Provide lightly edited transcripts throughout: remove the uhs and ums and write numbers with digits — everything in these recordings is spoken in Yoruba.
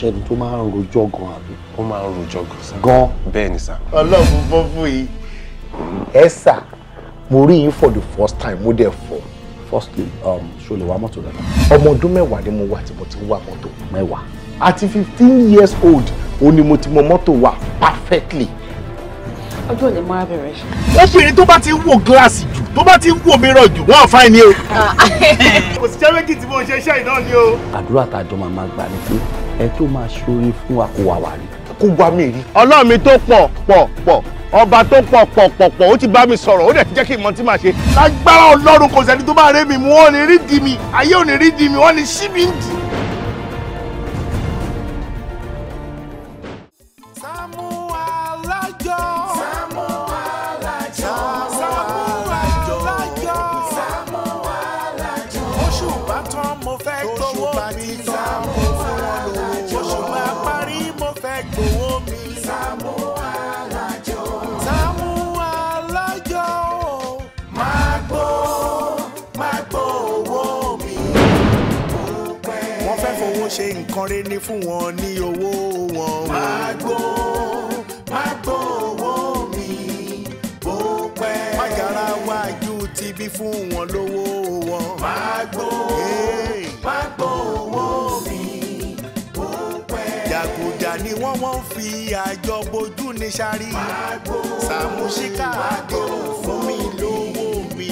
Ṣẹ́ni tó máa ń rojọ́ gan àbí? Ó máa ń rojọ́ gan sá. Gan. Bẹ́ẹ̀ ni sá. Ọlọ́run fọ́ fún yìí. Ẹ sà, mo rí yín for the first time, mo dẹ̀ fọ́. Firstly, ṣo lè wa mọ́tò dáadáa? Ọmọ ọdún 10 ni mo wà tí mo ti ń wa mọ́tò. 10. Àti 15 years old, ó ní mo ti mọ mọ́tò wa perfectly. Ọjọ́ òní máa bẹ̀rẹ̀ ṣe. Obìnrin tó bá ti ń wo gíláàsì jù, tó bá ti ń wo mìíràn jù, wọ́n fáìn ni o. Kò sí jẹ́ méjì tí mo ṣe iṣẹ́ iná ni o. Àdúrà tàjọ máa máa gbà ni pé ẹ tó máa ṣoore fún wa kó wà wá rí. Kó wá mi rí. Ọlọ́run mi tó pọ̀ pọ̀ pọ̀, ọba tó pọ̀ pọ̀ pọ̀ pọ̀, ó ti bá mi sọ̀rọ̀, ó dẹ̀ ti jẹ́ kí n mọ tí màá ṣe. Lágbára Ọlọ́run kò sẹ́ni tó bá rẹ́ mi mú, wọ́n ní rí di mi, ayé ò ní rí di mi, wọ́n ní ṣí mi ń dì. Ṣe nǹkan rẹ̀ ní fún wọn ní owó wọn. Máa gbó owó mi bó pẹ́. Mágara wájú ti bí fún wọn lówó wọn. Máa gbó owó mi bó pẹ́. Jàgùjà ni wọ́n fi àjọ bojú ní sáré. Sàmúsíkà àdéhùn fún mi lówó mi.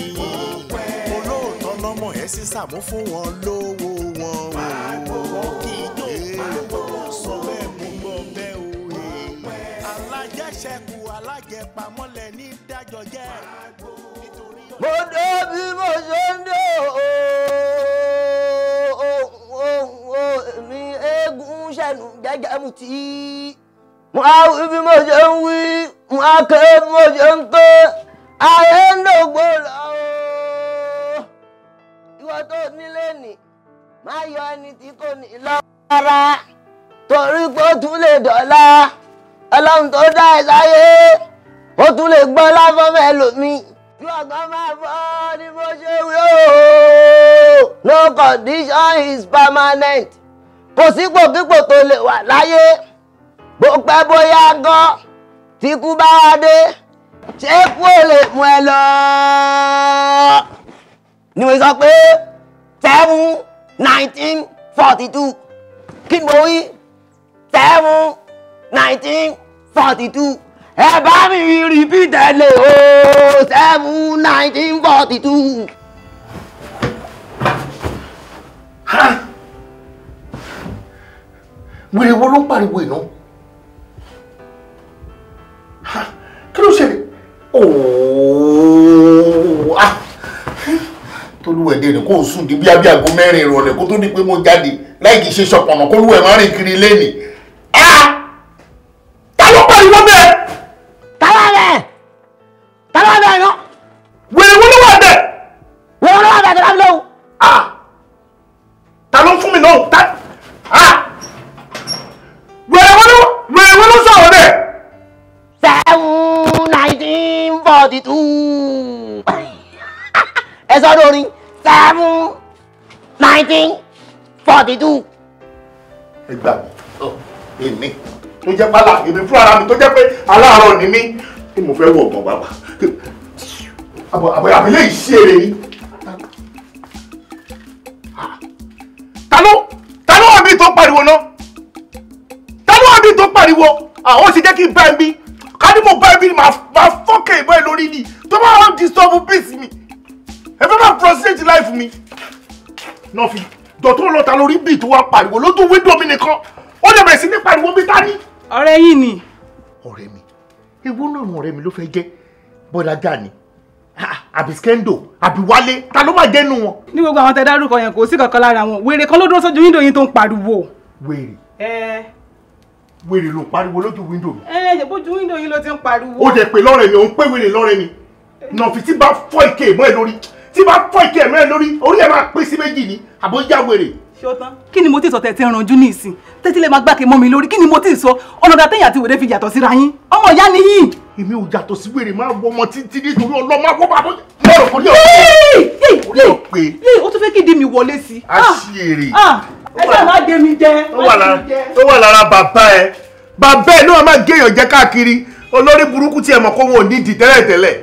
Olóòótọ́ lọ́mọ ẹ̀ sí Sàmú fún wọn lówó wọn. Mo dé bí mo ṣe ń dé ooo, èmi eégún ṣẹ̀nu jẹ́jẹ́ mu tí. Mo á wí bí mo ṣe ń wí, mo á ké bí mo ṣe ń ké, ayé ń dògbò lọ ooo. Ìwọ tó nílé nì, má yọ ẹni tí kò ní lọ́wọ́ torí pé ó tún lè dọ̀la. Ọlọ́run tó dá ẹ sáyé, ó tún lè gbọ́ láfọ́mọ́ ẹlòmíì. Tí ọ̀gá máa fọ́ ni mo ṣe wí ooo. No condition is permanent. Kò sípòkípò tó lè wà láyé. Bó pẹ́ bóyá gan, tí kú bá wá dé, ṣé kú ò lè mú ẹ lọ? Ni mo sọ pé 7/19/42. Kí ni mo wí? 7/19/42. Ẹ bá mi repeat ẹ lè o, 7/19/42. Wèrè wo ló ń pariwo iná? Kí ló ṣẹlẹ̀? Ooo! Tolúwẹ̀dẹ̀ ni kò sùn di bí aago 4 ìrọ̀lẹ́ kó tó di pé mo jáde láì kìí ṣe ṣọpọ̀nà kólúwẹ̀ má rìn kiri lẹ́nìí. Ta ló pariwo bẹ́ẹ̀? Wèrè wo ló wà bẹ́ẹ̀? Wèrè wo ló wà bẹ́ẹ̀ tó dábìlẹ̀ o? Ta ló ń fún mi náà? Wèrè wo ló sọ̀rọ̀ bẹ́ẹ̀? 7/19/42. Ẹ sọ lórí 7/19/42. Ẹ gbà mí, èmi tó jẹ́ pálá, èmi fún ara mi tó jẹ́ pé aláàárọ̀ ni mí, kí mo fẹ́ wọ̀ ọ̀gbọ̀n bàbá. Àbọ̀ àbílẹ̀ ìṣeré yìí. Ta ló wà bí tó pariwo náà? Ta ló wà bí tó pariwo? Àwọn sì jẹ́ kí n bá ẹ bí. Ká ní mo bá ẹ bí ni màá fọ́kẹ̀ ìbọn ẹ lórí ni. Tó bá wà disturb peace mi. Ẹ fẹ́ máa frustrate life mi. Náà fi dọ̀tún lọ́ta lórí bí tó wá pariwo lójú wíńdò mi nìkan. Ó lè bẹ̀rẹ̀ sí ní pariwo bí ta ní. Ọ̀rẹ́ yìí ni. Ọ̀rẹ́ mi. Ewu náà ọ̀rẹ́ mi ló fẹ́ jẹ́. Bọ́dà Gani, àbí Skendo, àbí Wálé, ta ló máa jẹ́nu wọn. Ní gbogbo àwọn tẹ dárúkọ yẹn kò sí kankan lára wọn. Wèrè kan ló dúró sójú wíńdò yín tó ń pariwo. Wèrè. Wèrè ló ń pariwo lójú wíńdò mi. Ẹ bójú wíńdò yín ló ti ń pariwo. Ó jẹ́ pé lọ́rẹ̀ mi, òun pé wèrè lọ́rẹ̀ mi. Nọ̀fì tí bá fọ́ ike ìmọ̀ ẹ̀ lórí, tí bá fọ́ ike ìmọ̀ ẹ̀ lórí, orí ẹ̀ máa pín sí méjì ni, àbó yá wèrè. Ṣé kí ni mo ti sọ tẹ̀ tí ń ranjú ní ìsìn? Tẹ́tí lè máa gbàkè mọ́ mi lórí, kí ni mo ti sọ? Ọ̀nà dàtẹ́yìn àti wèrè fi yàtọ̀ síra yín. Ọmọ ìyá ni yín. Èmi ò yàtọ̀ sí wèrè, máa wọ ọmọ títí nítorí ọlọ́mọ àwọn bàbá lọ́rọ̀ kò ní ọ̀pẹ. Ó tún fẹ́ kí ìdí mi wọlé sí. A ṣe èrè. Ẹ ṣáà má gé mi jẹ. Ó wà lára bàbá ẹ. Bàbá ẹ náà máa géèyàn jẹ káàkiri. Olórí burúkú tí ẹ mọ̀ kó wọn ò ní di tẹ́lẹ̀tẹ́lẹ̀.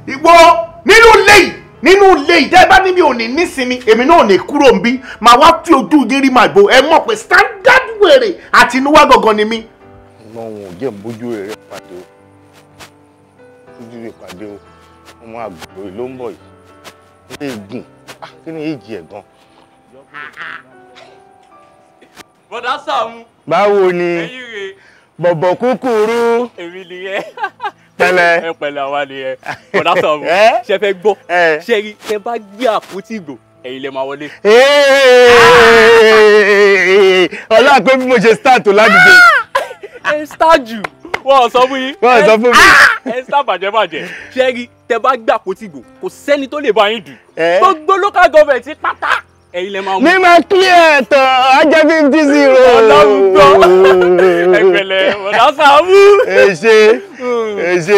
Ìwọ nínú ilé yìí, nínú ilé yìí, tẹ́ ẹ bá ní mi ò ní nísinmi, èmi náà ò ní kúrò ń bí. Màá wá fi ojú yín rí màá bo. Ẹ mọ̀ pé standard wèrè àti inúwá gangan ni mí. Ọlọ́run ò jẹ́ bójú rẹ̀ pàdé o. Bójú rẹ̀ pàdé o. Ọmọ àgbò ló ń bọ̀ yìí. Ilé ìgùn. Kí ni èjì ẹ̀ gan? Bọ̀dá Sàámú. Báwo ni? Bọ̀bọ̀ kúkúrú. Èmi nìyẹn. Pẹ̀lẹ́. Ẹ pẹ̀lẹ́ àwa nìyẹn. Bọ̀dá Sàámú. Ṣé fẹ́ gbọ́? Ṣé rí tẹ bá gbé àpótí ìgbò ẹ̀yin lè máa wọlé. Ọlá pé bí mo ṣe start tó ládùúgbò. Ẹ start jù. Wọ́n sọ fún yín. Wọ́n sọ fún mi. Ẹ start bàjẹ́bàjẹ́. Ṣé rí tẹ bá gbé àpótí ìgbò kò sẹ́ni tó lè bá yín dù. Gbogbo local government pátá ẹ̀yin lè máa mú. Ní máa clear tán, á jẹ́ 50-0. Ọlọ́run gbọ́. Ẹ pẹ̀lẹ́, Bọ̀dá Sàámú. Ẹ ṣé, ẹ ṣé.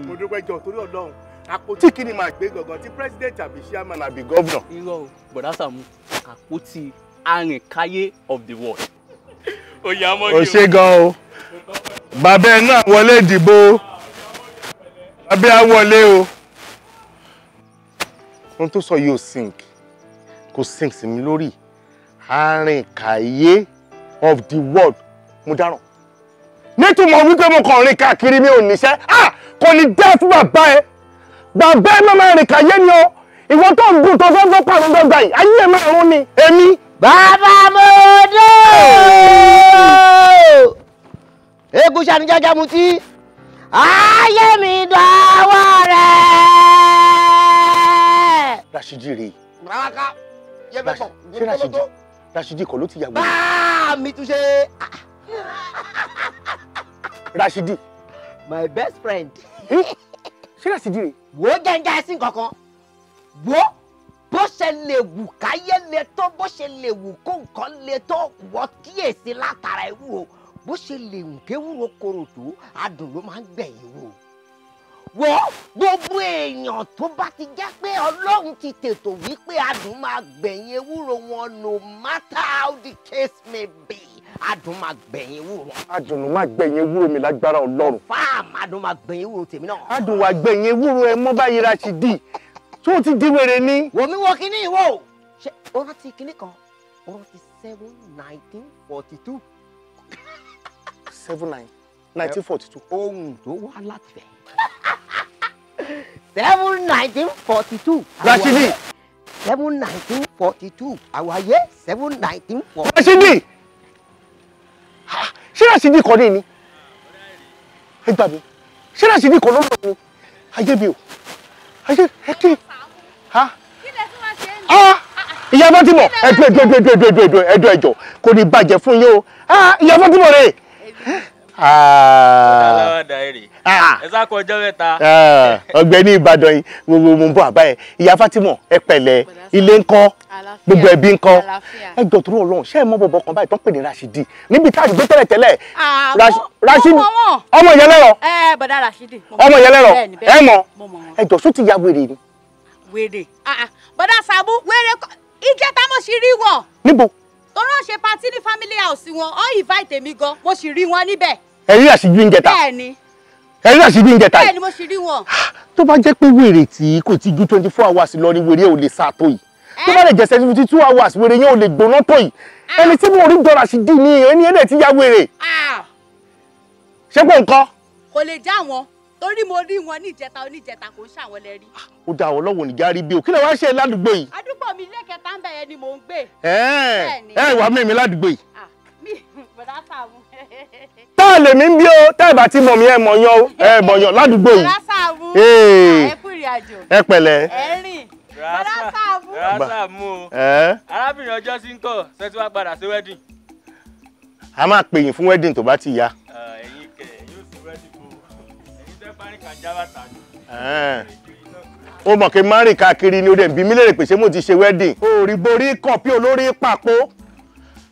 Mo dúpẹ́ jọ torí Ọlọ́run. Àpótí kí ni màá gbé gangan tí president àbí chairman àbí governor? Irọ́ o, Bọ̀dá Sàámú, àpótí arìnkáyé of the world. O ṣé gan o. Bàbá ẹ náà wọlé ìdìbò. Bàbá ẹ wọlé o. Ohun tó sọ yóò sink. Kò sink sí mi lórí. Arìnkáyé of the world. Mo dáràn. Nítumọ̀ wípé mo kàn rìn káàkiri mi ò níṣẹ́. Kò ní dẹ́ fún bàbá ẹ. Bàbá ẹ máa rìn káyé ni o. Ìwọ tó ń gùn tó fẹ́ fọ́ pàrọ̀ dọ́gba yìí. Ayé ẹ máa rún ni. Èmi. Bàbá mo dé o. Eégún sani jájá mutí. Ayé mi dọwọ́ rẹ̀. Rashidi rèé. Rárá yẹ bẹ bọ̀. Ṣé Rashidi Rashidi kọ́ ló ti yàgò? Bá mi tún ṣe. Rashidi. My best friend. Ṣé Rashidi rèé? Wo jẹ́njẹ́ sí kankan. Wo bó ṣe lè wù káyé le tó bó ṣe lè wù kó nǹkan le tó wọ́n kíyèsí látara ewúro bó ṣe lè wù kéwúro korò tó adùn ló máa ń gbẹ̀yìn wò. Wo gbogbo èèyàn tó bá ti jẹ́ pé Ọlọ́run ti tètò wípé adùn máa gbẹ̀yìn ewúro wọn no matter how the case may be adùn máa gbẹ̀yìn ewúro wọn. Adùn ló máa gbẹ̀yìn ewúro mi lágbára Ọlọ́run. Fáàmù adùn máa gbẹ̀yìn ewúro tèmi náà. Adùn wà gbẹ̀yìn ewúro ẹ mọ́ báyìí Rashidi. Tó ti di wèrè ni. Wò mí wo kíní ìwọ ṣe o rántí kíní kan o rántí 7/1942. 7/9/1942. Ohun tó wá láti fẹ́. 7/1942. Rashidi. 7/1942. Àwáyé 7/1942. Rashidi. Ṣé Rashidi kọ́ ní ni? Ẹ gbà mí. Ṣé Rashidi kọ́ ló lọ ni? Ayé mi o. Ayé ẹ kí. Ìyá Fátímọ̀ ẹdùn ẹdùn ẹdùn ẹdùn ẹdùn ẹdùn ẹdùn ẹjọ kò ní bàjẹ́ fún yín o. Ìyá Fátímọ̀ rè. Ẹ sá kọ ọjọ́ mẹ́ta. Ọ̀gbẹ́ni Ìbàdàn yìí gbogbo mo ń bọ̀ àbá ẹ. Ìyá Fátímọ̀ ẹ pẹ̀lẹ́, ilé ńkọ́, gbogbo ẹbí ńkọ́. Ẹ jọ̀ọ́ torí Ọlọ́run ṣé ẹ mọ̀ bọ̀bọ̀ kan báyìí tó ń pè ní Rashidi níbi tá a gbé tẹ́lẹ̀ tẹ́lẹ̀. Rashidi ọmọ ìyẹn lẹ́rọ. Ọmọ ìyẹn lẹ́rọ ẹ mọ̀ ẹ jọ̀ọ́ só ti ya wèrè ni. Wèrè bọ́dà Sàámú wèrè ìjẹta mo sì rí wọn. Níbo? Torọ́ ṣe patí ní family house wọn ó invite mi gan mo sì rí wọn níbẹ̀. Ẹ rí Rashidi ń jẹta. Bẹ́ẹ̀ni. Ẹ rí Rashidi ń jẹta. Bẹ́ẹ̀ni mo sì rí wọn. Tó bá jẹ́ pé wèrè tí kò ti ju 24 hours lọ ni wèrè ò lè sá tó yìí. Tó bá lè jẹ́ 72 hours wèrè yẹn ò lè gbóná tó yìí. Ẹni tí mo rí jọ Rashidi ni ẹni ẹ̀dẹ̀ ti ya wèrè. Ṣé kò ń kọ́? Kò lè já wọn torí mo rí wọn ní ìjẹta oníjẹta kò ń ṣàwọn lẹ rí. Ó dà ọ́ lọ́wọ́ nìjà rí bí o kí lè wá ṣe ládùúgbò yìí. Àdúgbò mi ilé kẹta ń bẹ̀ yẹn ni mò ń gbé. Ẹ wàá mímí ládùúgbò yìí. Mi bọ̀dá Sàámú. Tá a lè mí bí o tá ẹ bá ti mọ̀ mí ẹ mọ̀ yan o ẹ mọ̀ yan ládùúgbò yìí. Bọ̀dá Sàámú ẹ kú ìrìn àjò. Ẹ pẹ̀lẹ́. Ẹ rìn. Bọ̀dá Sàámú. Bọ̀dá Sàámú o. Arábìnrin ọjọ́ sí ń kọ̀ ṣé tí wàá padà sí wedding. A máa pè yín fún wedding tó bá ti yá. Ẹ̀yin kẹ̀ yóò sí wedding fún ẹ̀yin tẹ́ parí kan já bàtà ni. Ó mọ̀ kí n má rìn káàkiri ni ó dẹ̀ bí mí lérè pé ṣé mo ti ṣe wedding. Òrì borí kọ̀pí olórí pàpó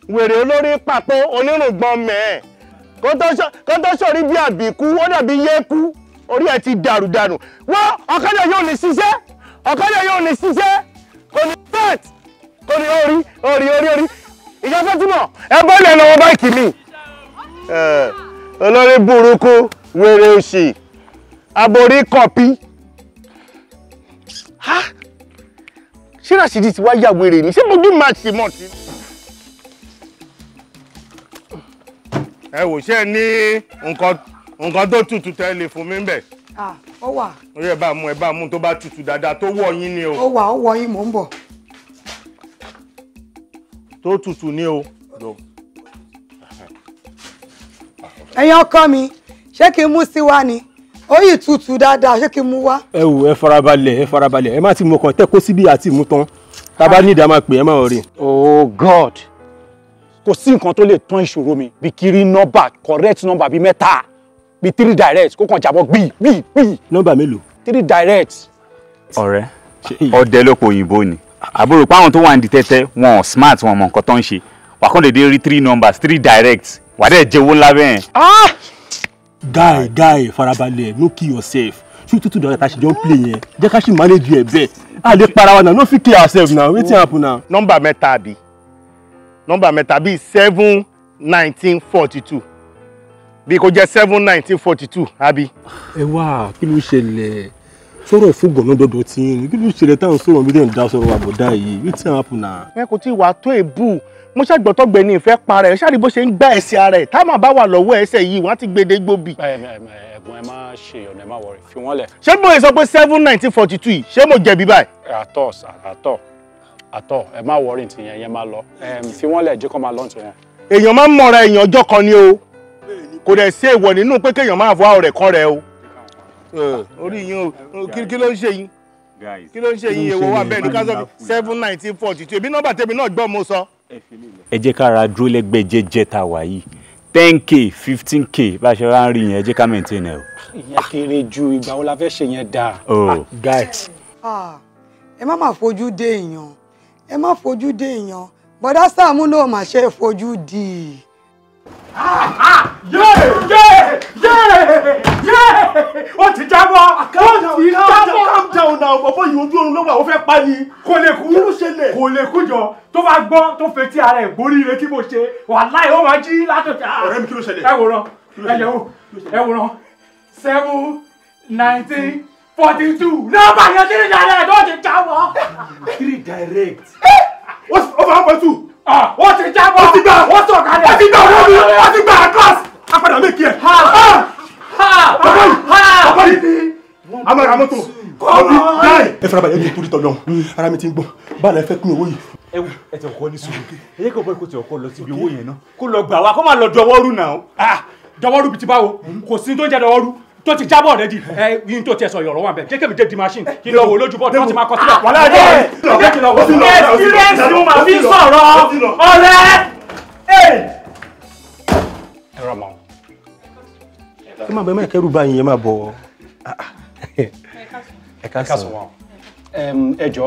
wèrè olórí pàpó onírùngbọ̀n mẹ́ẹ̀ kó tó sọ̀rí bí àbíkú ó dàbí yékú orí ẹ̀ ti dàrú dànù. Wọ́n ọ̀kadà yóò ní ṣiṣẹ́ ọ̀kadà yóò ní ṣiṣẹ́ kò ní set kò ní orí orí orí orí Ìyá Fatima, ẹ bọ́ọ̀lù ẹ̀ lọ́wọ́ báìkì mi. Olórí burúkú, wèrè òṣì, aborí kọ̀pí. Ṣé Rashidi ti wá yà wèrè ni? Ṣé mo bí máa ṣe mọ̀ sí? Ẹ wò, ṣé ẹ ní nǹkan tó tutù tẹ́ lè fún mi ń bẹ̀? Ó wà. Ó yẹ ẹ bá mú tó bá tutù dáadáa tó wọ̀ yín ni o. Ó wà, ó wọ̀ yín, mò ń bọ̀. Tó tutù ni o. Ẹ̀yin ọkọ mi, ṣé kí n mú sí wa ni? Ó yìí tutù dáadáa, ṣé kí n mú wá? Ẹ wò, ẹ farabalẹ̀, ẹ farabalẹ̀, ẹ má ti mú ọkàn tẹ́ kó síbi àti mú tán. Tá a bá ní ìdá máa pè é, má rí. Oh God, kò sí nǹkan tó lè tán ìṣòro mi bí kiri nọ́mbà correct number bíi mẹ́ta bíi 3 direct kó kàn jábọ́ gbì gbì gbì. Nọ́mbà mélòó? 3 direct. Ọ̀rẹ́, ọdẹ ló po òyìnbó ni. Àbúrò páwọn tó wà ní tẹ́tẹ́ wọn ò smart, wọn mọ nǹkan tó ń ṣe. Wà kàn dédé rí 3 numbers 3 direct, wà dẹ̀ jẹ́wọ́ ńlá bẹ́ẹ̀. Guy, farabalẹ̀, no kill yourself. Ṣé tútù dọ̀rẹ́ ta ṣe jọ ń play yẹn? Jẹ́ ká ṣì manage ẹ̀ bẹ́ẹ̀. A lè para wa náà, no fit kill ourselves now, wetin happen now? Nọ́mbà mẹ́ta àbí? Nọ́mbà mẹ́ta bíi 7 19 42. Bí kò jẹ́ 7 19 42, àbí? Ẹ wá, kí ló ṣẹlẹ̀? Sọ̀rọ̀ fún gọ̀nà dọ̀dọ̀ tí yín ni, kí ló ṣẹlẹ̀ táwọn sọ̀rọ̀ bí dẹ̀ ń dá sọ̀rọ̀ àbọ̀dá yìí, wetin happen now? Ẹ kò tí ì wá tó èbú. Mo ṣàgbọ́tọ̀gbẹ́ ní ìfẹ́ para ẹ̀, ṣáà rí bó ṣe ń gbá ẹsẹ̀ ara ẹ̀, táwọn bá wà lọ́wọ́ ẹsẹ̀ yìí, wọ́n á ti gbede gbòbì. Ẹ̀gbọ́n, ẹ má ṣe ọ̀nà, ẹ má wọrí, fi wọ́n lẹ̀. Ṣé mo lè sọ pé 7 19 42 yìí, ṣé mo jẹ̀bi báyìí? Àtọ̀, ẹ má wọrí ti yẹn, yẹn má lọ. Fi wọ́n lẹ̀, jẹ́ kó máa lọ́n ti wọn. Èèyàn máa ń mọ̀ra èèyàn ọjọ́ kan ni o. Kò dẹ̀ sí èèwọ̀ nínú pé kéèyàn máa fọ ọ̀rẹ́ kan rẹ o. Orí yín o, kí ló ń ṣe yín? Kí ló ń ṣe yín? Èèwọ̀ wà bẹ́ẹ̀ ní ká sọ 7 19 42. Èmi nọ́mbà tèmi náà gbọ́ mo sọ. Ẹ jẹ́ ká ra dúró lẹ́gbẹ̀ẹ́ jẹ́jẹ́ tá a wà yìí, 10k 15k bá a ṣe wá ń rí yẹn, ẹ jẹ́ ká maintain ẹ o. Ìyẹn kéré ju, ìgbà wo la fẹ́ ṣe yẹn dáa. Guy. Ẹ má máa fojú dé èèyàn, ẹ má fojú dé èèyàn, bọ́dá Sàámú náà mà ṣe fojú dì í. Ó ti jábọ́, ó ti jábọ́. Calm down now, bọ̀bọ̀ yìí ojú oorun ló wà, ó fẹ́ pa ni. Kò lè kú, kò lè kú jọ, tó bá gbọ́ tó fetí ara ẹ̀ gbóríire tí mo ṣe, wàláhì ó máa jí látọ̀jà. Ọ̀rẹ́ mi, kí ló ṣẹlẹ̀? Ẹ wòran, ẹ yẹ̀ wò, ẹ wòran, 7 19 42, nọ́mbà yẹn 3 direct, ó ti jábọ́. 3 direct. Ó fà á pọ̀ tù. Ó ti jábọ́, ó ti gbà, ó sọ̀kalẹ̀, ó ti gbà, ó ti gbà, class. A padà méjì ẹ̀. Bàbá yìí, a máa ra mọ́tò. Ẹ farabalẹ̀, ẹ jẹ́ torí tọ̀lọ́, ara mi ti ń gbọ̀n, báwo la fẹ́ pín owó yìí? Ẹ wò, ẹ ti ọkọ ní sùúrù. Ẹ yẹ kí ọ̀pọ̀ ìkó ti ọkọ lọ síbi owó yẹn náà. Kó lọ gbà wá, kó má lọ dọwọ́rú náà. Dọwọ́rú bíi ti báwo? Kò sí tó ń jẹ́ dọwọ́rú. Tó ti jábọ̀ rẹ di ẹ yín tó tiẹ̀ sọ yọ̀rọ̀ wà bẹ́ẹ̀. Jẹ́ kébì jẹ́ di machine kí lọ wò lójú bọ́ọ̀dù wọ́n ti máa kọ síbẹ̀. Wàhálà ẹ̀ jẹ́ kí lọ wò. Experience ló máa fi sọ̀rọ̀ ọ̀rẹ́. Ẹ rọ mọ́. Ẹ má bẹ, má kẹ́rù báyìí, ẹ má bọ̀. Ẹ ká sọ. Ẹ jọ,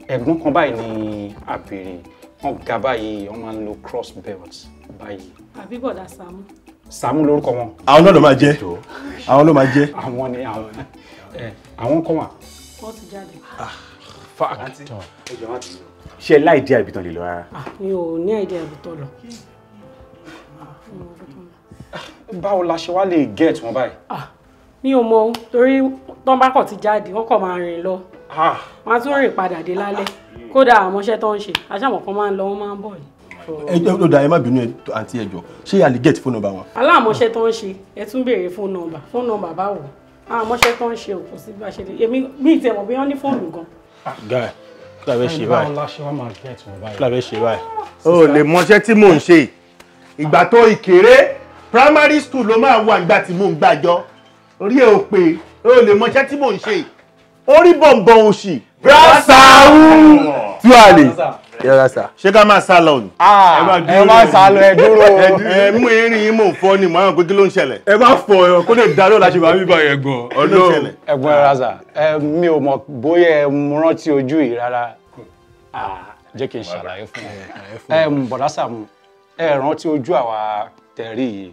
ẹ̀gbọ́n kan báyìí ni àbèrè, wọ́n ga báyìí, wọ́n máa ń lo cross belt báyìí. Àbí bọ̀dá Sàámú? Sàámú lórúkọ wọn. Àwọn náà ló máa jẹ́. Àwọn ló máa jẹ́. Àwọn ni àwọn. Àwọn kan wà. Wọ́n ti jáde. Ṣé láì dé àbí tán lè lọ rárá? Mi ò ní àìdí àbí tán lọ. Báwo la ṣe wá lè get wọn báyìí? Mi ò mọ̀ o, torí tán bá kàn ti jáde, wọ́n kàn máa rìn lọ. Wọ́n á tún rìn padà dé lálẹ́. Kódà àwọn iṣẹ́ tó ń ṣe, aṣáàmọ̀ kan máa ń lọ, wọ́n máa ń bọ̀ ni. Ẹ jọ̀ọ́, dà, ẹ má bínú àǹtí, ẹ jọ̀ọ́, ṣé a lè get phone number wọn? Aláàmọ̀ṣẹ́ tó ń ṣe, ẹ tún béèrè phone number, phone number báwo? Àmọ̀ṣẹ́ tó ń ṣe ò kò sí bí a ṣe lè, èmi mi ì tiẹ̀ mọ̀ bí wọ́n ní fóònù gan. Guy, kí la fẹ́ ṣe báyìí? Báwo la ṣe wá máa get wọn báyìí? Kí la fẹ́ ṣe báyìí? O lè mọṣẹ́ tí mò ń ṣe. Ìgbà tó ìkéré primary school ló máa wà nígbà tí mò ń gbàjọ. Orí ẹ ò pé, o lè mọṣẹ́ tí mò ń ṣe. Orí bọ̀m̀bọ̀n òṣì. Sàámú Tuale. Yọ̀rọ̀ sà. Ṣé ká máa sá lọ ni? Ẹ má sá lọ, ẹ dúró. Ẹ mú erin yín mò ń fọ́ ni, mo àwọn pé kí ló ń ṣẹlẹ̀? Ẹ má fọ ẹ kó lè darọ́ la ṣe máa bíbá yẹn gan. Ọlọ́run. Ẹ̀gbọ́n ẹ raza, mi ò mọ̀ bóyá ẹ rántí ojú yìí rárá. Jẹ́ kí n ṣàlàyé fún ẹ. Bọ̀dá Sàámú, ẹ rántí ojú àwa tẹ̀rí yìí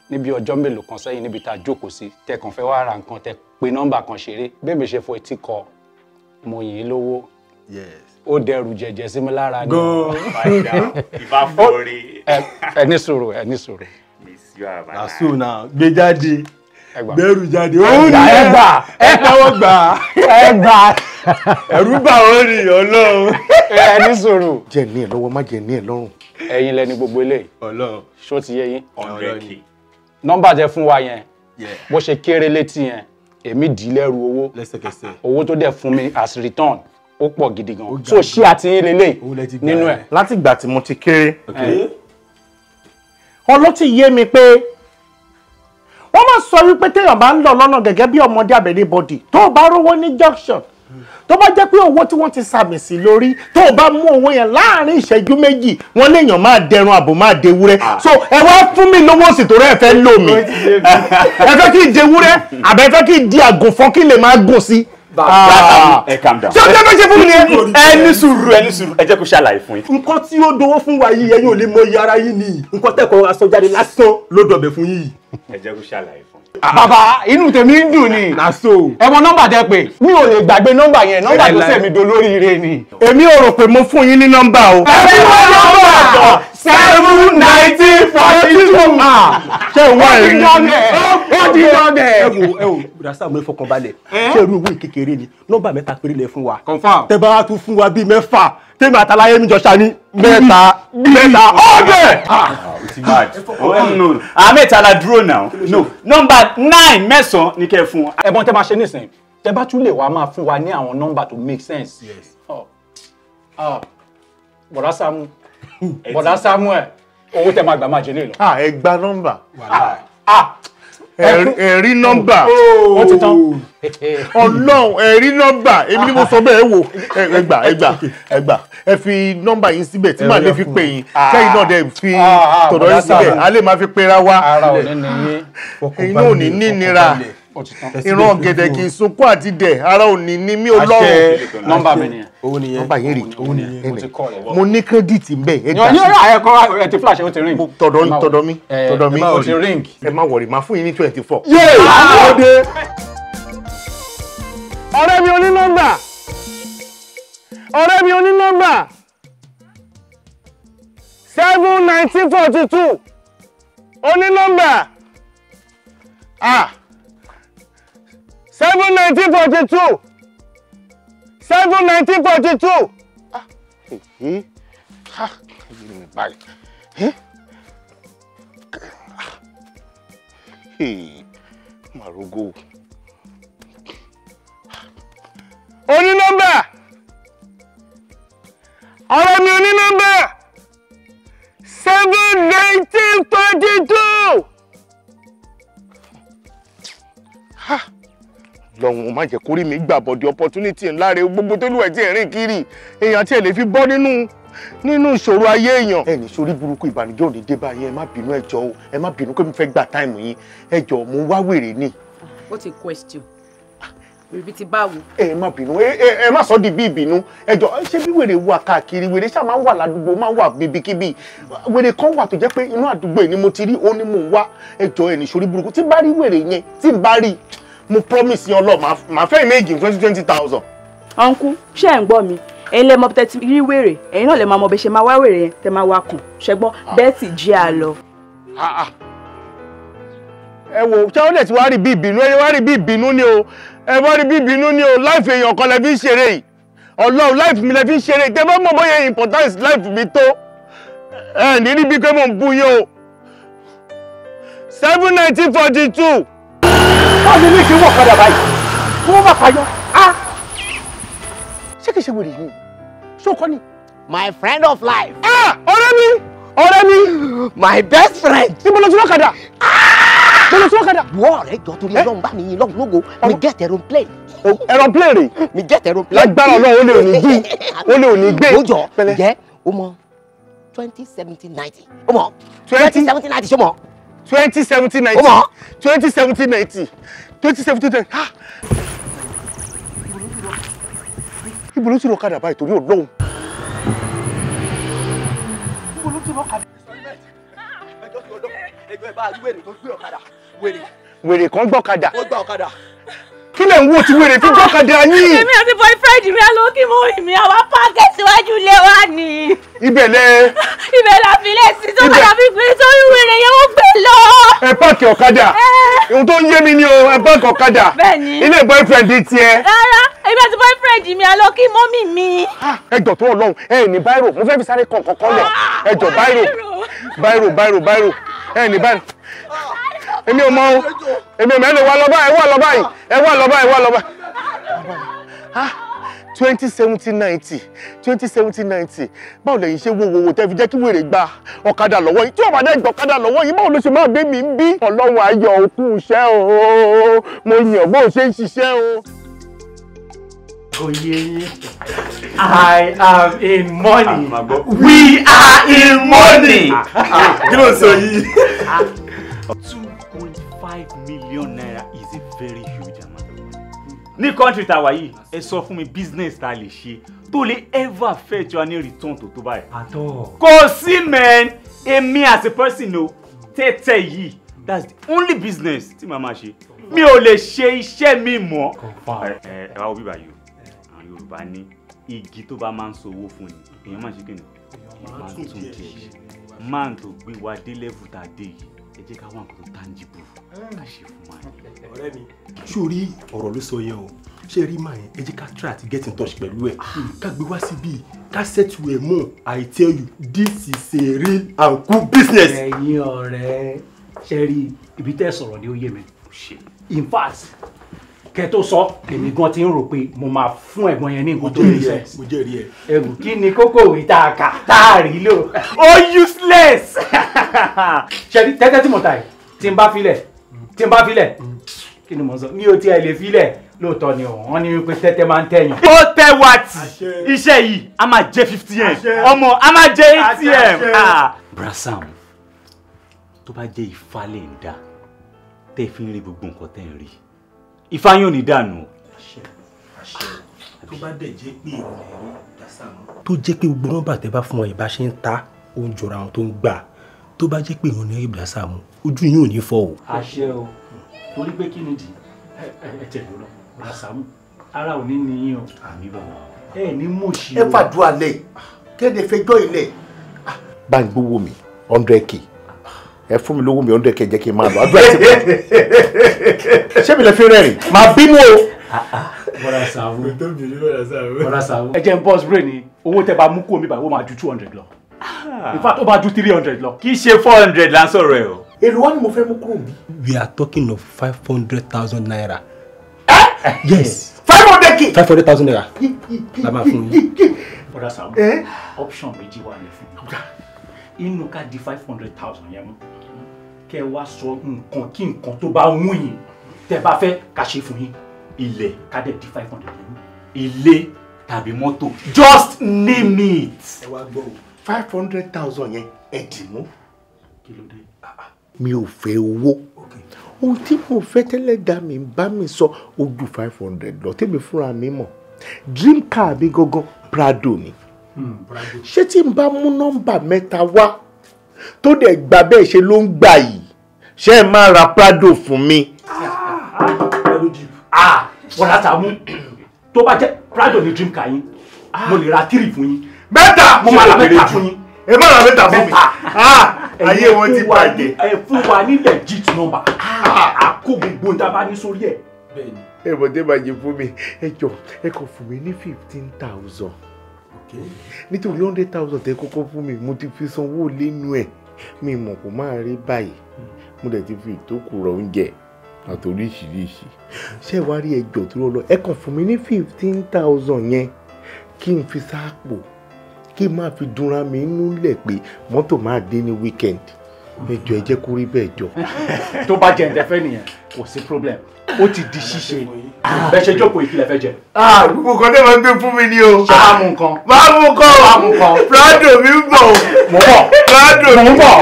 níbi ọjọ́ mélòó kan sẹ́yìn níbi tá a jókòó sí, tẹ kàn fẹ́ wá ra nǹkan, tẹ pe nọ́mbà kan ṣeré, bẹ́ẹ̀ mi ṣe fọ etí kọ, mo yìn ín lówó. Ó dẹrù jẹ̀jẹ̀ sí mi lára ni. Gan. Ìbá fọ́ọ̀rẹ́. Ẹ ní sùúrù, ẹ ní sùúrù. Naso na gbé jáde, gbẹrù jáde. Ó ní ẹ gbà, ẹ tẹ́wọ́ gbà, ẹ gbà. Ẹ̀rù bà wọ́n ní Ọlọ́run. Ẹ ní sùúrù. Jẹ́ ní ẹ lọ́wọ́, má jẹ́ ní ẹ lọ́rùn. Ẹ̀yin lẹni gbogbo eléyìí. Ọlọ́run. Ṣó ti yé yín? 100K. Nọ́mbà tẹ fún wa yẹn, bó ṣe kéré létí yẹn, èmi dì í lẹ́rù owó. Lẹ́sẹ̀kẹsẹ̀. Owó tó dẹ̀ fún mi as return ó pọ̀ gidi gan. So ṣé àti yín lélẹ̀ nínú ẹ̀? Látìgbà tí mo ti kéré. Ọlọ́tí yé mi pé wọ́n máa sọ wípé téèyàn bá ń lọ lọ́nà gẹ́gẹ́ bí ọmọdé abẹ́lé bọ́dì tó bá rówó ní junction, tó bá jẹ́ pé owó tí wọ́n ti sàmì sí lórí, tó bá mú owó yẹn láàrin ìṣẹ́jú méjì, wọ́n léèyàn máa dẹrun àbò máa dewúrẹ́. So ẹ wá fún mi lówó sì torí ẹ fẹ́ lò mí, ẹ fẹ́ kí n dewúrẹ́ àbẹ fẹ́ kí n di àgùnfọ́n kí n lè máa gùn sí. Ẹ calm down. Ṣé o jẹ́ fẹ́ ṣe fún mi nìyẹn? Ẹ ní sùúrù, ẹ ní sùúrù, ẹ jẹ́ kó ṣàlàyé fún yín. Nǹkan tí ó dowó fún wa yìí, ẹ̀yin ò lè mọ iye ara yín ni. Nǹkan tẹ̀kọ̀ aṣọ jáde lásán ló dọ̀bẹ̀ fún yín. Ẹ jẹ́ kó ṣàlàyé fún yín. Bàbá, inú tèmi ń dùn ni. Naso. Ẹ mọ nọ́mbà tẹ pé, mi ò lè gbàgbé nọ́mbà yẹn, nọ́mbà tó sẹ̀mí dolóríire ni. Èmi ò rò pé mo fún yín ní nọ́mbà o. Ẹ fún wa nọ́mbà 7 19 42. Ṣé ìwọ ẹ̀rí? Ó ti dọ̀bẹ̀. Ẹ wo, ẹ wo, Brasa, mo fọkàn balẹ̀. Ṣé irú owó kékeré ni? Nọ́mbà mẹ́ta péré lẹ fún wa. Confirm. Tẹ bá wá tún fún wa bíi mẹ́fà, tèmi àtàláyé mi jọ ṣá ní mẹ́ta mẹ́ta ọ̀bẹ. Àwọn mẹ́ta la dúró náà. No, nọ́mbà 9 mẹ́sàn-án ni kẹ́ ẹ fún wa. Ẹ̀bọ̀n tẹ máa ṣe nísìnyí, tẹ bá tún lè wá máa fún wa ní àwọn nọ́mbà tó make sense. Bọ̀dá Sàámú, Bọ̀dá Samuel, owó tẹ máa gbà máa jẹ lè lọ. Ẹ gba nọ́mbà. Ẹ rí nọ́mbà. Ó ti tán. Ọlọ́run, ẹ rí nọ́mbà. Èmi ni mo sọ bẹ́ẹ̀, wò. Ẹ gbà, ẹ gbà, ẹ gbà. Ẹ fi nọ́mbà yín síbẹ̀ tí màá lè fi pè yín. Kẹ́yìn náà dẹ̀ fi tọ̀dọ̀ yín síbẹ̀. A lè máa fi pera wa. Ara ò ní ní yín. Ẹ̀yin náà ò ní ní nira. Ìran ọ̀gẹ̀dẹ̀ kì í sunkún àti dẹ̀. Ara ò ní ní mí Ọlọ́run. Nọ́mbà mi nìyẹn. Nọ́mbà yín rè. Mo ní kírẹ́dìtì ń bẹ̀. Ní ọ̀rọ̀ àyẹ̀kọ́ ẹ ti flash, ó ti ring. Tọ̀dọ̀ tọ̀dọ̀ mi. Tọ̀dọ̀ mi. Ó ti ring. Ẹ má wọ̀rì, máa fún yín ní 24. Yéè! Ọ̀rẹ́ mi oní nọ́mbà. Ọ̀rẹ́ mi oní nọ́mbà. 7 19 42. Oní nọ́mbà. 7 19 42. 7 19 42. Màrúgò. Oní nọ́mbà. Ọ̀rẹ́ mi oní nọ́mbà. 7 19 42. Lọ́hùn má jẹ́ kórìí mi gbà bọ̀dì opportunity ńlá rẹ̀ gbogbo tó lù ẹ̀ tí ẹ̀ rìn kiri èèyàn tí ẹ̀ lè fi bọ́ nínú ìṣòro ayé èèyàn. Ẹ ní sórí burúkú, ìbànújẹ́ ò ní dé bá yín. Ẹ má bínú, ẹ jọ̀ọ́ o, ẹ má bínú pé mo fẹ́ gba táìmù yín. Ẹ jọ̀ọ́, mo wá wèrè ni. What a question. Bíbí ti báwo? Ẹ má bínú, ẹ má sọ di bí ìbínú. Ẹ jọ̀ọ́, ṣé bí wèrè wà káàkiri? Wèrè ṣáà máa ń wà ládùúgbò, máa ń wà bíbikíbi. Wèrè kan wà tó jẹ́ pé inú àdúgbò yìí ni mo ti rí, ó ní mò ń wá. Ẹ jọ̀ọ́, ẹ ní sórí burúkú, tí bá rí wèrè yẹn, tí bá rí, mo promise yín Ọlọ́run, màá fẹ́ méjì 20,000. Uncle, ṣé ẹ̀ ń gbọ́ mi? Ẹ̀yin lẹ mọ tẹ́ ti rí wèrè, ẹ̀yin náà lẹ máa mọ bẹ́ ṣe máa wá wèrè yẹn tẹ́ máa wá kàn. Ṣẹ́gbọ́n bẹ́ẹ̀ sì jẹ́ à lọ. Ẹ wo, ṣé ó lè ti wá rí bí ìbínú? Ẹ wá rí bí ìbínú ni o, ẹ wá rí bí ìbínú ni o. Láìfì èèyàn kan lẹ fi ń ṣeré yìí. Ọlọ́run, láìfì mi lẹ fi ń ṣeré yìí. Tẹ́ bá mọ̀ bóyá importance láìfì mi tó, ẹ ní rí bí pé mò ń bú yín o. 7 19 42. Báwo ni kí n wọ̀ kadà báyìí? Kí wọ́n bá fàyọ? Ṣé kìí ṣe wèrè yìí? Ṣé o kọ́ ni? My friend of life. Ọ̀rẹ́ mi! Ọ̀rẹ́ mi! My best friend. Níbo ló ti lọ́kadà? Níbo ló ti lọ́kadà? Wọ́n ọ̀rẹ́ jọ torí Ọlọ́run bá mi yin lọ́run lógo, mi get aeroplane. Aeroplane rè? Mi get aeroplane. Lágbára Ọlọ́run, ó lè òní gbé. Ó lè òní gbé. Ó jọ, jẹ́ o mọ 20 17 90. O mọ 20 17 90, ṣé o mọ? 20 17 90. O mọ? 20 17 90. 20 17 90. Ibo ló ti rọ̀kadà báyìí torí Ọlọ́run? Ibo ló ti rọ̀kadà? Wèrè kan gbọ́kadà. Ó gbà ọ̀kadà. Kí lẹ̀ ń wò tí wèrè fi gbọ́kadà yín? Èmi àti boyfriend mi alókì mọ́ mi àwa páàkì síwájú ilé wa ni. Ibẹ̀ lẹ. Ibẹ̀ la fi lè sí tó bá fi gbé sórí wèrè yẹn ó gbé lọ. Ẹ páàkì ọ̀kadà. Ohun tó ń yé mi ni o, ẹ páàkì ọ̀kadà. Bẹ́ẹ̀ni. Ilé boyfriend tiẹ̀. Rárá, èmi àti boyfriend mi alókì mọ́mì mi. Ẹ jọ̀ọ́ tó Ọlọ́run, ẹ ní báírò, mo fẹ́ fi sáré kàn kọ̀ọ̀kan lẹ̀. Ẹ jọ̀ọ́ báírò, báírò, báírò, báírò, ẹ ní báírò. Èmi ò mọ o, èmi ò mọ, ẹ lè wá lọ báyìí, ẹ wá lọ báyìí, ẹ wá lọ báyìí, ẹ wá lọ báyìí. 20 70 90 20 70 90. Báwo lẹ̀yin ṣe wo wo wo tẹ́ fi jẹ́ kí wèrè gba ọ̀kadà lọ́wọ́ yìí? Tí ọ̀bà dẹ́ gba ọ̀kadà lọ́wọ́ yìí, báwo ló ṣe máa gbé mi ń bí? Ọlọ́run ayọ̀ òkú iṣẹ́ o, mo yàn bó ṣe ń ṣiṣẹ́ o. Oyè yín. I am in money. We are in money. Kí ló ń sọ yìí? 2.5 million naira is a very huge amount of money. Ní country tá a wà yìí, ẹ sọ fún mi business tá a lè ṣe tó lè ever fetch wa ní return tó tó báyìí. Àtọ̀. Kò sí, man. Èmi as a person o, tẹ́tẹ́ yìí, that's the only business tí màá máa ṣe. Mi ò lè ṣe iṣẹ́ mi mọ́. Ẹ ẹ wá wo bíbá yìí o, àwọn Yorùbá ní igi tó bá máa ń so owó fún ni èèyàn máa ń ṣe kí ni, èèyàn máa ń tún díẹ̀ ṣe. Máa tó gbé wa dé level tá a dé yìí, ẹ jẹ́ ká wá nǹkan tó tangible ká ṣe fún wa. Ọ̀rẹ́ mi, sórí ọ̀rọ̀ ló sọ yẹn o. Ṣé rí màá yẹn, ẹ jẹ́ ká try àti get in touch pẹ̀lú ẹ̀, ká gbé wá síbí, ká settle ẹ̀ mọ́. I tell you, this is a real and cool business. Ẹ̀yin ọ̀rẹ́, ṣe rí ibi tẹ́ sọ̀rọ̀ ni ó yé mi. In fact, kẹ́ tó sọ, èmi gan ti ń rò pé mo máa fún ẹ̀gbọ́n yẹn ní nǹkan tó ní sẹ́. Mo jẹ́rìí ẹ. Ẹ̀rù kí ni kókó ìwé tá a kà tá a rí lò? Ó useless. Ṣe rí tẹ́tẹ́ tí mo ta yìí, tí n bá filẹ̀, tí n bá filẹ̀, kí ni mo sọ? Mi ò tiẹ̀ lè filẹ̀ lóòótọ́ ni wọ́n ní wípé tẹ́tẹ́ máa ń tẹ̀yàn. Ó tẹ wá tì, iṣẹ́ yìí a máa jẹ 50M, ọmọ a máa jẹ 80M. Brasam, tó bá jẹ́ ifá lè ń dá tẹ́ fi ń rí gbogbo nǹkan tẹ́ ń rí, ifá yóò ní dànù o. Tó bá dẹ̀ jẹ́ pé ìrọ̀lẹ́ rí Dàsámù, tó jẹ́ pé gbogbo nọ́mbà tẹ́ bá fún ọ ìbá ṣe ń ta ó ń jọra àwọn tó ń gbà, tó bá jẹ́ pé ìrọ̀lẹ́ rí Dàsámù, ojú yín ò ní fọ́ o. Àṣẹ o, torí pé kí ni dì ẹ tẹ̀lé lọ Dàsámù, ara ò ní ní yín o. Àmì bàbá. Ẹ ní mọ̀ọ́sí o. Ẹ fàdúrà lẹ̀, kéde fẹjọ́ ilẹ̀. Bá ń gbowó mi 100K, ẹ fún mi lówó mi 100K, jẹ́ kí n máa lọ. Àdúrà ti pọ̀, ṣé mi lè fi rẹ́rìn máa bínú o. Bọ́dà Sàámú, Bọ́dà Sàámú, ẹ jẹ́ n boss brain ni owó tẹ́ bá mú kúrò mi báyìí, ó máa ju 200 lọ. In fact, ó máa ju 300 lọ. Kì í ṣe 400 là ń sọ̀rọ̀ ẹ̀ o. Èlò wa ni mo fẹ́ mú kúrò bí. We are talking of 500,000 naira. Yes. 500K. 500,000 naira la máa fún yín. Bọ́dà Sàámú, option méjì wà ní fún mi. Inú ká di 500,000 yẹn mú, kẹ́ wá sọ nǹkan kí nǹkan tó bá wù yín tẹ́ bá fẹ́ ká ṣe fún yín. Ilẹ̀. Ká dẹ̀ di 500 yẹn mú. Ilé tàbí mọ́tò, just name it. Ẹ wá gbọ́ o. 500,000 yẹn ẹ dì mú. Kí ló dé? Mi ò fẹ́ owó. Ohun tí mo fẹ́ tẹ́lẹ̀ dá mi bá mi sọ ojú 500 lọ, tèmi fúnra mi mọ̀. Dream car mi gangan Prado ni. Ṣé tí n bá mú nọ́mbà mẹ́ta wá tó dẹ̀ gbà bẹ́ẹ̀ ṣe ló ń gbà yìí, ṣé ẹ máa ra Prado fún mi? Bọ́dà Sàámú, tó bá jẹ́ Prado ní dream car yín, mo lè ra 3 fún yín. Mẹ́ta. Mo máa ra mẹ́ta fún yín. Ẹ má ra mẹ́ta fún mi. Ayé wọn ti bàjẹ́. Ẹ fún wa ní legit number, a kó gbogbo nta bá ní sórí ẹ̀. Ẹ bọ̀ tẹ́ bàjẹ́ fún mi, ẹ jọ ẹ kàn fún mi ní 15,000, nítorí 100,000 tẹ́ kọ́kọ́ fún mi, mo ti fi sanwó lẹ́nu ẹ̀, mi mọ̀ kó máa rí báyìí, mo dẹ̀ ti fi ìtókù rọ oúnjẹ àti oríṣiríṣi. Ṣé wàá rí, ẹjọ́ tó lọ, ẹ kàn fún mi ní 15,000 yẹn kí n fi sáàpò, kí n máa fi dunra mi inú lẹ̀ pé mọ́tò máa dé ní weekend. Ẹjọ́ ẹ jẹ́ kó rí bẹ́ẹ̀ jọ. Tó bá jẹ́ ǹtẹ́ fẹ́ nìyẹn, kò sí problem, ó ti di ṣíṣe. Bẹ́ẹ̀ ṣe jókòó, ìkìlẹ̀ fẹ́ jẹ. Gbogbo kan tẹ́ máa ń gbé fún mi ni o. Ṣé máa mú nǹkan? Máa mú nǹkan o. Máa mú nǹkan. Prado mi ń bọ̀ o. Mo bọ̀. Prado mi ń bọ̀.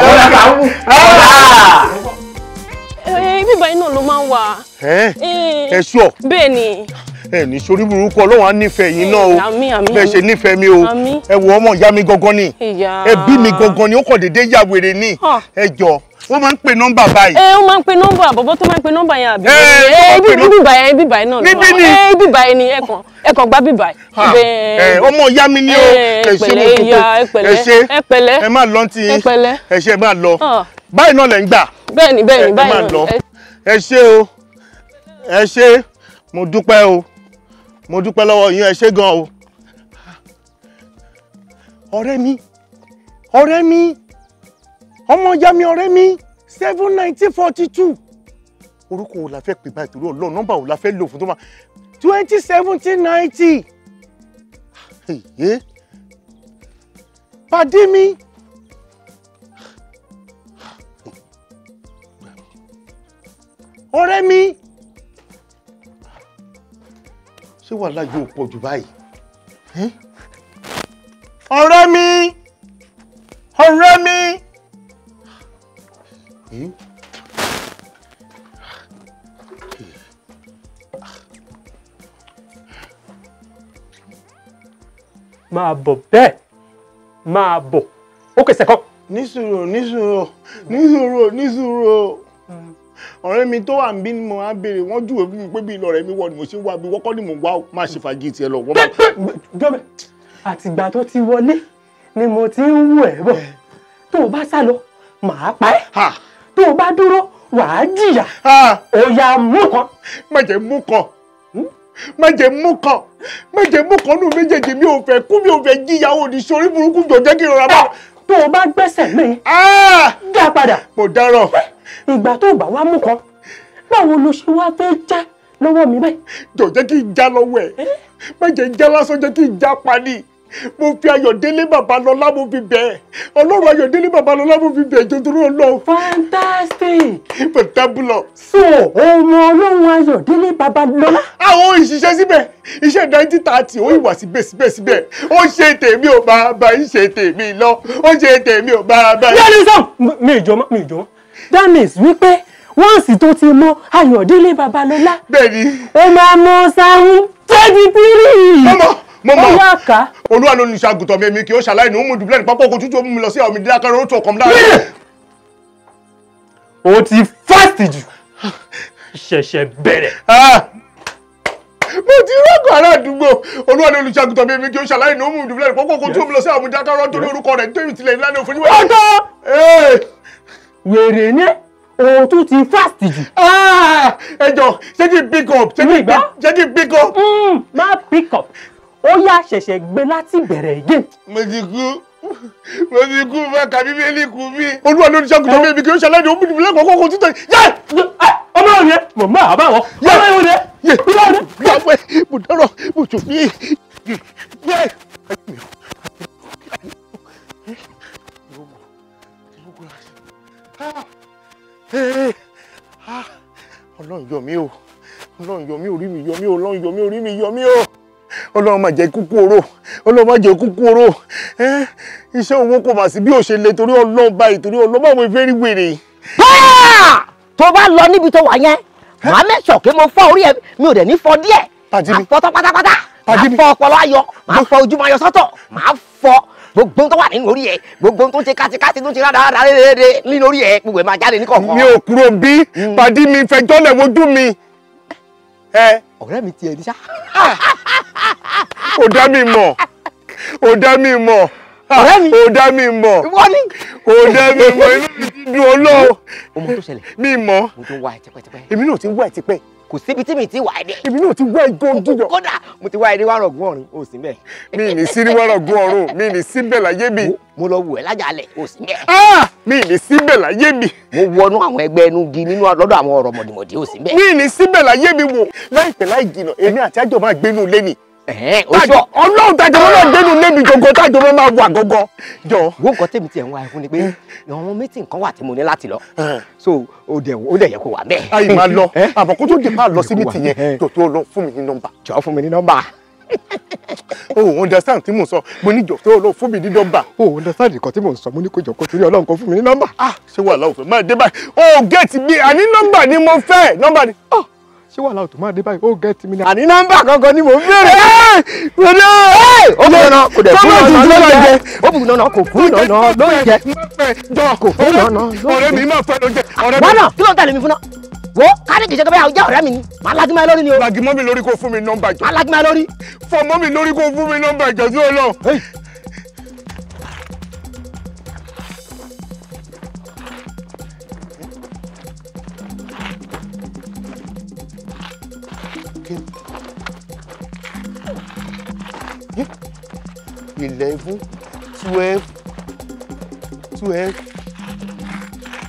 Bíbá iná ló máa ń wà. Ẹ ṣọ́. Bẹ́ẹ̀ ni. Ẹ ní sórí burúkú, Ọlọ́run á nífẹ̀ẹ́ yín náà o. Àmín, àmín. Bẹ́ẹ̀ ṣe nífẹ̀ẹ́ mi o. Àmín. Ẹ wo, ọmọ ìyá mi gangan ni. Ìyá. Ẹbí mi gangan ni, ó kàn déédéé ya wèrè ni. Ẹ jọ, Wọ́n máa ń pè nọ́mbà báyìí. Ẹ ó máa ń pe nọ́mbà, bọ̀bọ̀ tó máa ń pe nọ́mbà yẹn àbí? Ẹ bíbà yẹn, bíbà yẹn náà ló wà. Níbí ni. Ẹ bíbà yẹn ni, ẹ kàn gbá bíbà yẹn. Ọmọ ìyá mi ni o. Ẹ pẹ̀lẹ́ ìyá, ẹ pẹ̀lẹ́. Ẹ pẹ̀lẹ́. Ẹ má lọ tí Ẹ pẹ̀lẹ́. Ẹ ṣe, ẹ má lọ. Báyìí náà lẹ ń gbà. Bẹ́ẹ̀ni bẹ́ẹ̀ni, báyìí náà. Ẹ ṣé o. Ẹ ṣé, mo dúpẹ́ o. Mo dúpẹ́ lọ́wọ́ yín, ẹ ṣé gan o. Ọ̀rẹ́ mi, ọ̀rẹ́ mi, ọmọ ìyá mi, ọ̀rẹ́ mi, 7 19 42. Orúkọ wo la fẹ́ pè báyìí torí Ọlọ́run? Nọ́mbà wo la fẹ́ lò fún tó máa 20 17 90? Pàdé mi. Ọ̀rẹ́ mi. Ṣé wàhálà yóò pọ̀ jù báyìí? Ọ̀rẹ́ mi, ọ̀rẹ́ mi. Máa bọ̀ bẹ́ẹ̀, máa bọ̀ ó kẹsẹ̀ kan. Nísùúrù, nísùúrù, nísùúrù, nísùúrù. Ọ̀rẹ́ mi tó wà níbí ni mo á béèrè. Wọ́n júwèé fún mi pé bí ìlọrẹ mi wọ ni mo ṣe ń wá bí wọ́kọ́ ni mò ń wá. Má ṣe fàájì tiẹ̀ lọ. Jọ́bẹ̀, àtìgbà tó ti wọlé ni mo ti ń wù ẹ́ bọ̀. Tó o bá sá lọ, màá pa ẹ́. Tó o bá dúró, wàá jìyà. Ó yá, mú kan. Má jẹ́ mú kan, má jẹ́ mú kan, má jẹ́ mú kan nù méjèèjì. Mi ò fẹ́ kú, mi ò fẹ́ jìyà. Ò ní sórí burúkú, jọ jẹ́ kí n rọra bá. Tó o bá gbẹ́sẹ̀ mi, dá padà. Mo dáràn. Ìgbà tó bá wá mú kan, báwo ló ṣe wá fẹ́ já lọ́wọ́ mi báyìí? Jọ jẹ́ kí n já lọ́wọ́ ẹ̀. Má jẹ́ já lásán, jẹ́ kí n já pa ni. Mo fi Ayọ̀délé Babalọ́lá, mo fi bẹ̀ ẹ́. Ọlọ́run Ayọ̀délé Babalọ́lá, mo fi bẹ̀ ẹ́, jọ torí Ọlọ́run. Fantastic. Fantabulous. So ọmọ Ọlọ́run Ayọ̀délé Babalọ́lá. Àwọn ìṣiṣẹ́ síbẹ̀, iṣẹ́ 1930, ó ìwà síbẹ̀ síbẹ̀ síbẹ̀. Ó ṣe tèmi ò bá bá ń ṣe tèmi lọ. Ó ṣe tèmi ò bá bá. Yẹ́nì sọ mi ìjọ mọ́, mi ìjọ mọ́. That means wípé once tó ti mọ Ayọ̀délé Babalọ́lá. Bẹ́ẹ̀ni. Ó máa mọ Psalm 23. Mọ́mọ́, mo mọ̀. Ó yá ká. Olúwa ló ní ṣàgùtàn mi, èmi kì í ṣàlàyé ní òmùdù bílẹ̀ ní pápá oko tútù, ó mú mi lọ sí àwọn ìdílé akẹ́rọ̀, ó tún ọkàn mi lára. O ti fast jù. Ṣẹ̀ṣẹ̀ bẹ̀rẹ̀. Mo ti rọ́gùn ará àdúgbò. Olúwa ní olùṣàgùtàn mi, èmi kì í ṣàlàyé ní òmùdù bílẹ̀ ní pápá oko tútù, ó mú mi lọ sí àwọn ìdílé akẹ́rọ̀ torí orúkọ rẹ̀ nítorí ìtìlẹ̀ ńlá ní òfin. Ọ̀tọ̀! Wèrè ní o tún ti fast jù. Ẹ jọ, ṣé kí n pick up? Ṣé kí n pick up? Má pick up. Ó yá, ṣẹ̀ṣẹ̀ gbé láti bẹ̀rẹ̀ again. Mo ti kú, mo ti kú, bá ka Bíbélì kú mi. Olúwa ló ní ṣàgùtàn mi, èmi kì í ṣàlàyé ní òmùdù bílẹ̀ pápá oko tútù. Ọmọ rẹ mọ̀ máa bá wọn. Ọmọ rẹ yẹ mo dárò, mo tún fi yẹ. Ọlọ́run yọ mí o, Ọlọ́run yọ mí, orí mi yọ mí o, Ọlọ́run yọ mí, orí mi yọ mí o. Ọlọ́run má jẹ́ kúkú oró, Ọlọ́run má jẹ́ kúkú oró. Iṣẹ́ owó kò mà sí bí ó ṣe le torí Ọlọ́run báyìí, torí Ọlọ́run báwo fẹ́ rí wèrè. Tó bá lọ níbi tó wà yẹn, màá mẹ́sàn kí mo fọ́ orí ẹ. Mi ò dẹ̀ ní fọ́ díẹ̀, màá fọ́ tán pátápátá. Màá fọ́ ọpọlọ ayọ̀, màá fọ́ ojú máa yọ sọ́tọ̀, màá fọ́ gbogbo tó wà nínú orí ẹ, gbogbo tó ń ṣe kátikáti, tó ń ṣe rádaràdà rere nínú orí ẹ, gbogbo ẹ máa jáde ní kọ̀ọ̀kan. Mi ò kúrò bí pàdí mi fẹjọ́ lẹ̀ wojú mi. Ọ̀rẹ́ mi tiẹ̀ ní sá. Ò dá mi mọ̀, ò dá mi mọ̀, Ọ̀rẹ́ mi. Ò dá mi mọ̀, Ìwọ ni. Ò dá mi mọ̀, inú mi ti dùn Ọlọ́run. O mọ tó ṣẹlẹ̀. Mi mọ̀. Mo ti ń wá ẹ tipẹ́tipẹ́. Èmi náà ti ń wá ẹ tipẹ́. Kò síbi tí mi ti wà ẹ dé. Èmi náà ti wá ẹ gan jíjọ. Kódà mo ti wá ẹ dé wàrọ̀ gún ọ̀run, o sì ń bẹ̀. Mi ní sí ní wàrọ̀ gún ọ̀run, mi ní síbẹ̀ láyé mi. Mo lọ wù ẹ lájàlẹ̀, o sì ń bẹ̀. Mi ní síbẹ̀ láyé mi. Mo wọnú àwọn ẹgbẹ́ ẹnu gi nínú lọ́dọ̀ àwọn ọ̀rọ̀ mọ̀dìmọ̀dì, o sì ń bẹ̀. Mi ní síbẹ̀ láyé mi. Wò, láìpẹ́ láì jìnà, èmi àti àjọ máa gbénú ilé ni. Ọlọ́run, tàjọ máa gbénú ilé mi gọ́gọ́, tàjọ máa wà gọ́gọ́. Jọ. Wo, nǹkan tèmi tiẹ̀ ń wá ẹ fún ni pé àwọn meeting kan wà tí mo ní láti lọ, so ó dẹ̀ yẹ kó wà bẹ́ẹ̀. Ayi máa lọ, àmọ́ kó tó di máa lọ sí meeting yẹn, jọ tó lọ, fún mi ní nọ́mbà. Jọ, fún mi ní nọ́mbà. O understand tí mò ń sọ? Mo ní jọ tó lọ, fún mi ní nọ́mbà. O understand nǹkan tí mò ń sọ? Mo ní kó jọ, kó torí Ọlọ́run, kó fún mi ní nọ́mbà. Ah, ṣé wàhálà òfin máa dé báyìí? O get mi, àní nọ́mbà ni mo fẹ́, nọ́mbà ni. Ṣé wàhálà ò tó máa dé báyìí? Ó gẹ́tì mi ní. Àní nọ́mbà gangan ni mò ń béèrè. Ó bù nana kò dẹ̀ fún nana ló ń jẹ. Ó bù nana kò fún nana ló ń jẹ. Kò fún nana ló ń jẹ. Ọ̀rẹ́ mi máa fẹ́ ló jẹ. Ọ̀rẹ́ mi. Wọ́n náà kí ló ń tẹ̀lé mi fún náà? Wo kárí kìí ṣe pé àwọn jẹ́ ọ̀rẹ́ mi ni. Màá lajú mọ́ ẹ lórí ni o. Lagi mọ́ mi lórí kó fún mi nọ́mbà jọ. Màá lajú mọ́ ẹ lórí. Fọ mọ́ mi lórí kó fún mi nọ́mbà jọ sí Ọlọ́run. Yeah. 11, 12, 12,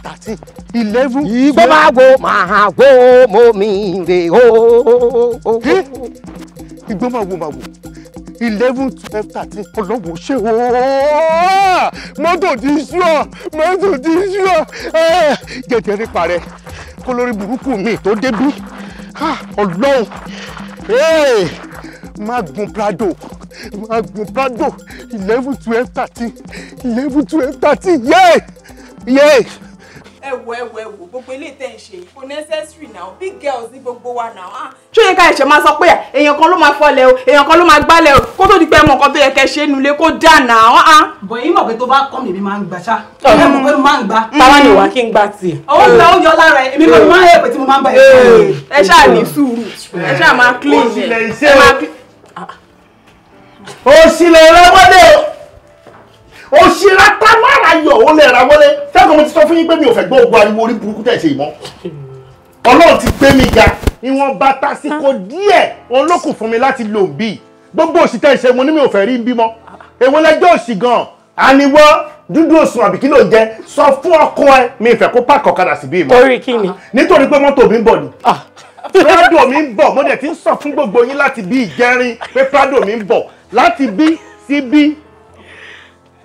13, 11. Igbó máa wo máa wo mo mi rè o. Igbó máa wo máa wo 11, 12, 13. Ọlọ́wọ́ ṣé o. Mọ́tò ti ṣú ọ, mọ́tò ti ṣú ọ. Jẹjẹrẹ nípa rẹ kó lórí burúkú mi tó débí. Ọlọ́run má gun Prado, má gun Prado. 11, 12, 13, 11, 12, 13. Yéé yéé. Ẹ wo ẹ wo ẹ wo gbogbo ilé tẹ́ ń ṣe kò necessary now, big girls ní gbogbo wa now. Ṣé ó yẹ ká ẹ̀ṣẹ̀ máa sọ pé èèyàn kan ló máa fọlẹ̀ o, èèyàn kan ló máa gbálẹ̀ o, kó tó di pé ẹ mọ nǹkan tó yẹ kẹ́ ṣe nulẹ̀ kó dà náà. Bọ̀ yín mọ̀ pé tó bá kọ́ mi, èmi máa ń gbà ṣá. Ẹ mọ̀ pé mo máa ń gbà. Táwa ni wàá kí n gbà tiẹ̀. Ó ń gba ó yọ lára ẹ, èmi kò ní máa ń hẹ̀pẹ̀ tí mo máa ń bá ẹ. Ẹ ṣáà ní sùúrù, ẹ ṣáà máa clean ẹ máa clean. Òṣìlẹ̀ rẹ wọlé o, òṣìlẹ̀ támára yọ̀ ó lè ra wọlé. Sẹ́kọ̀ọ́ mo ti sọ fún yín pé mi ò fẹ́ gbọ́ ogun ariwo orí burúkú tẹ̀ ṣe ìmọ̀. Ọlọ́run ti gbé mi ga, ìwọ̀n bàtà síkò díẹ̀ òun ló kù fún mi láti lò bí. Gbogbo òṣì tẹ̀ ṣe mo ní mi ò fẹ́ rí bímọ. Èwo lẹ́jọ́ òṣì gan-an? Àníwọ́ dúdú òsùn àbí kí ló ń jẹ? Sọ fún ọkọ ẹ mi ìfẹ́ kó pààkì ọ̀kadà sí bí ìmọ̀. Torí kí ni? Nítorí pé mọ́tò mi ń bọ̀ ni. Prado mi ń bọ̀, mo dẹ̀ ti ń sọ fún gbogbo yín láti bí ìjẹrin pé Prado mi ń bọ̀ láti bí sí bí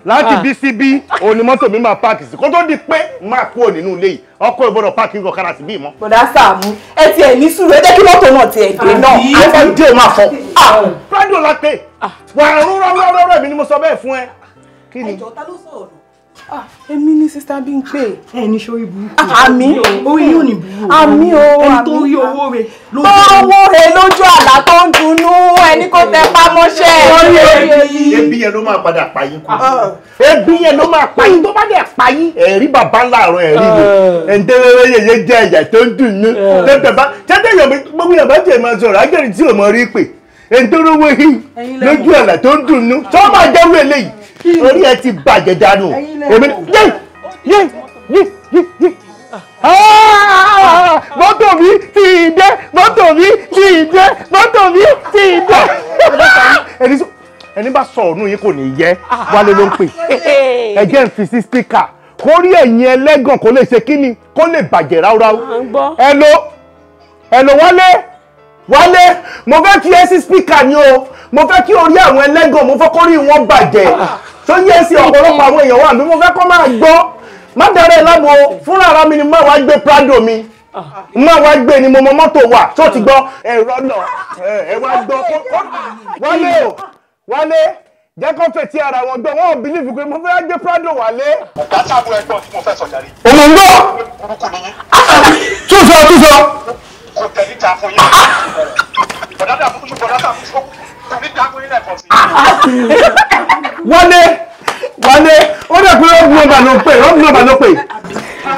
láti bí sí bí òun ni mọ́tò mi máa páàkì sí kó tó di pé máa kúrò nínú ilé yìí. Ọkọ ìgbọ́dọ̀ páàkì ọ̀kadà sí bí mọ́. Bọ̀dá Sàámú ẹ tiẹ̀ ní sùúrù, ẹ jẹ́ kí mọ́tò náà tiẹ̀ dé náà. Àwọn dé o máa fọ. Prado la pé wà á rún rọ́rọ́rọ́ mi ni mo sọ bẹ́ẹ̀ fún ẹ. Kí ni? Ẹjọ́ ta ló sọ̀rọ̀? Èmi ni sista Bímpé. Ẹ ní sórí burúkú. Àmín. Orí yóò ní burú. Àmín o. Ẹni tó rí owó rẹ̀ lójú. Tó owó rẹ̀ lójú àlá tó ń dunnú, ẹni kò tẹ pamọ́ṣẹ́. Ebi yẹn ló máa padà pa yín kú. Ebi yẹn ló máa pa yín, tó bá dẹ̀ pa yín. Ẹ̀rí bàbá ńlá àrùn ẹ̀rí mi. Ẹ̀ǹtẹ́rẹ́rẹ́ yẹyẹ jẹ́ ẹ̀yà tó ń dùn ní. Tẹ́tẹ́ yọ̀ gbogbo yàrá jẹ́ máa sọ̀rọ̀ ágẹ̀rì tí ò mọ rí pè. Ẹ̀ǹtẹ́rẹ́wé lójú àlá tó ń dùn ní. Sọ máa jẹ́rú eléyìí. Orí ẹ ti bàjẹ́ dànù. Èmi yé yé yé yé yé. Mọ́tò mi ti dé, mọ́tò mi ti dé, mọ́tò mi ti dé. Ẹni bá sọ ọ̀nù yín kò ní yẹ, Wálé ló ń pè. Ẹ jẹ́ n fi sí spíkà. Kó rí ẹ̀yin ẹlẹ́gàn kó lè ṣe kíni, kó lè bàjẹ́ ráúráú. Hello, hello Wálé, Wálé, mo fẹ́ kí ẹ sí spíkà ni o. Mo fẹ́ kí orí àwọn ẹlẹ́gàn, mo fẹ́ kó rí wọn bàjẹ́. Tó yẹ sí ọ̀pọ̀lọpọ̀ àwọn èèyàn wà mí, mo fẹ́ kó máa gbọ́. Má dẹrẹ́ lágbo, fúnra ara mi ni má wá gbé Prado mi. Má wá gbé ni mo mọ mọ́tò wà, tó ti gbọ́. Ẹ̀rọ náà, ẹ wá gbọ́. Wálé o, Wálé, jẹ́ kó fetí ara wọn gbọ́, wọn ò bìlífù pé mo fẹ́ gbé Prado wálé. Ọ̀gá Sàámú ẹgbọ́n tí mo fẹ́ sọ jàre. Òun ń gbọ́. Tún sọ, tún sọ. Kò tẹ̀lé ta fún yín. Bọ̀dá Sàámú kò ní ta fún yín lẹ́ẹ̀kan sí. Wálé, Wálé, ó dẹ̀ pé wrong number ló pè, wrong number ló pè.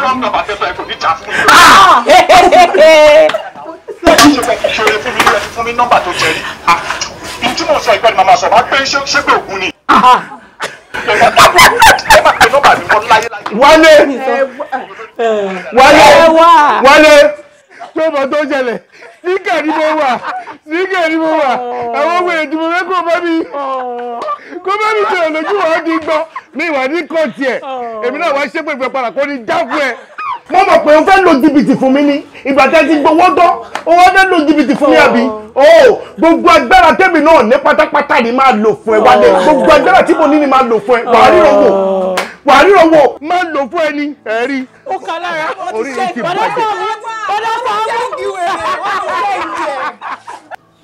Wrong number tẹ́sán ẹ kò ní ta fún yín. Ṣé fẹ́ kí ṣoore fún mi ní ẹ ti fún mi nọ́mbà tó jẹ rí? Tí mo sọ ìgbẹ́ ni màmá sọ, máa gbé ṣépè ògún ni. Ẹ má pe nọ́mbà mi mọ́ láyé láyé. Wálé, Wálé, Wálé, tó mọ tó ṣẹlẹ̀, síkẹ̀ ni mo wà, síkẹ̀ ni mo wà, àwọn wèrè tí mo fẹ́ kó bá mi sọ̀rọ̀ lójú wa di gbọ́, mi wà ní kọ́ọ̀tì ẹ̀, èmi náà wá ṣépè fún ẹ padà kó ní jáfù ẹ. Mo mọ̀ pé o fẹ́ lo jìbìtì fún mi ní ìgbà tẹ́ ti gbowó tán, o wá fẹ́ lo jìbìtì fún mi àbí? O gbogbo agbára tèmi náà ní pátápátá ni máa lò fún ẹ Wálé, gbogbo agbára tí mo ní ni máa lò fún ẹ, wàá ríran wò, wàá ríran wò, máa lò fún ẹ ní ẹ̀rí. Ó kà lára, orí yìí ti bàjẹ́.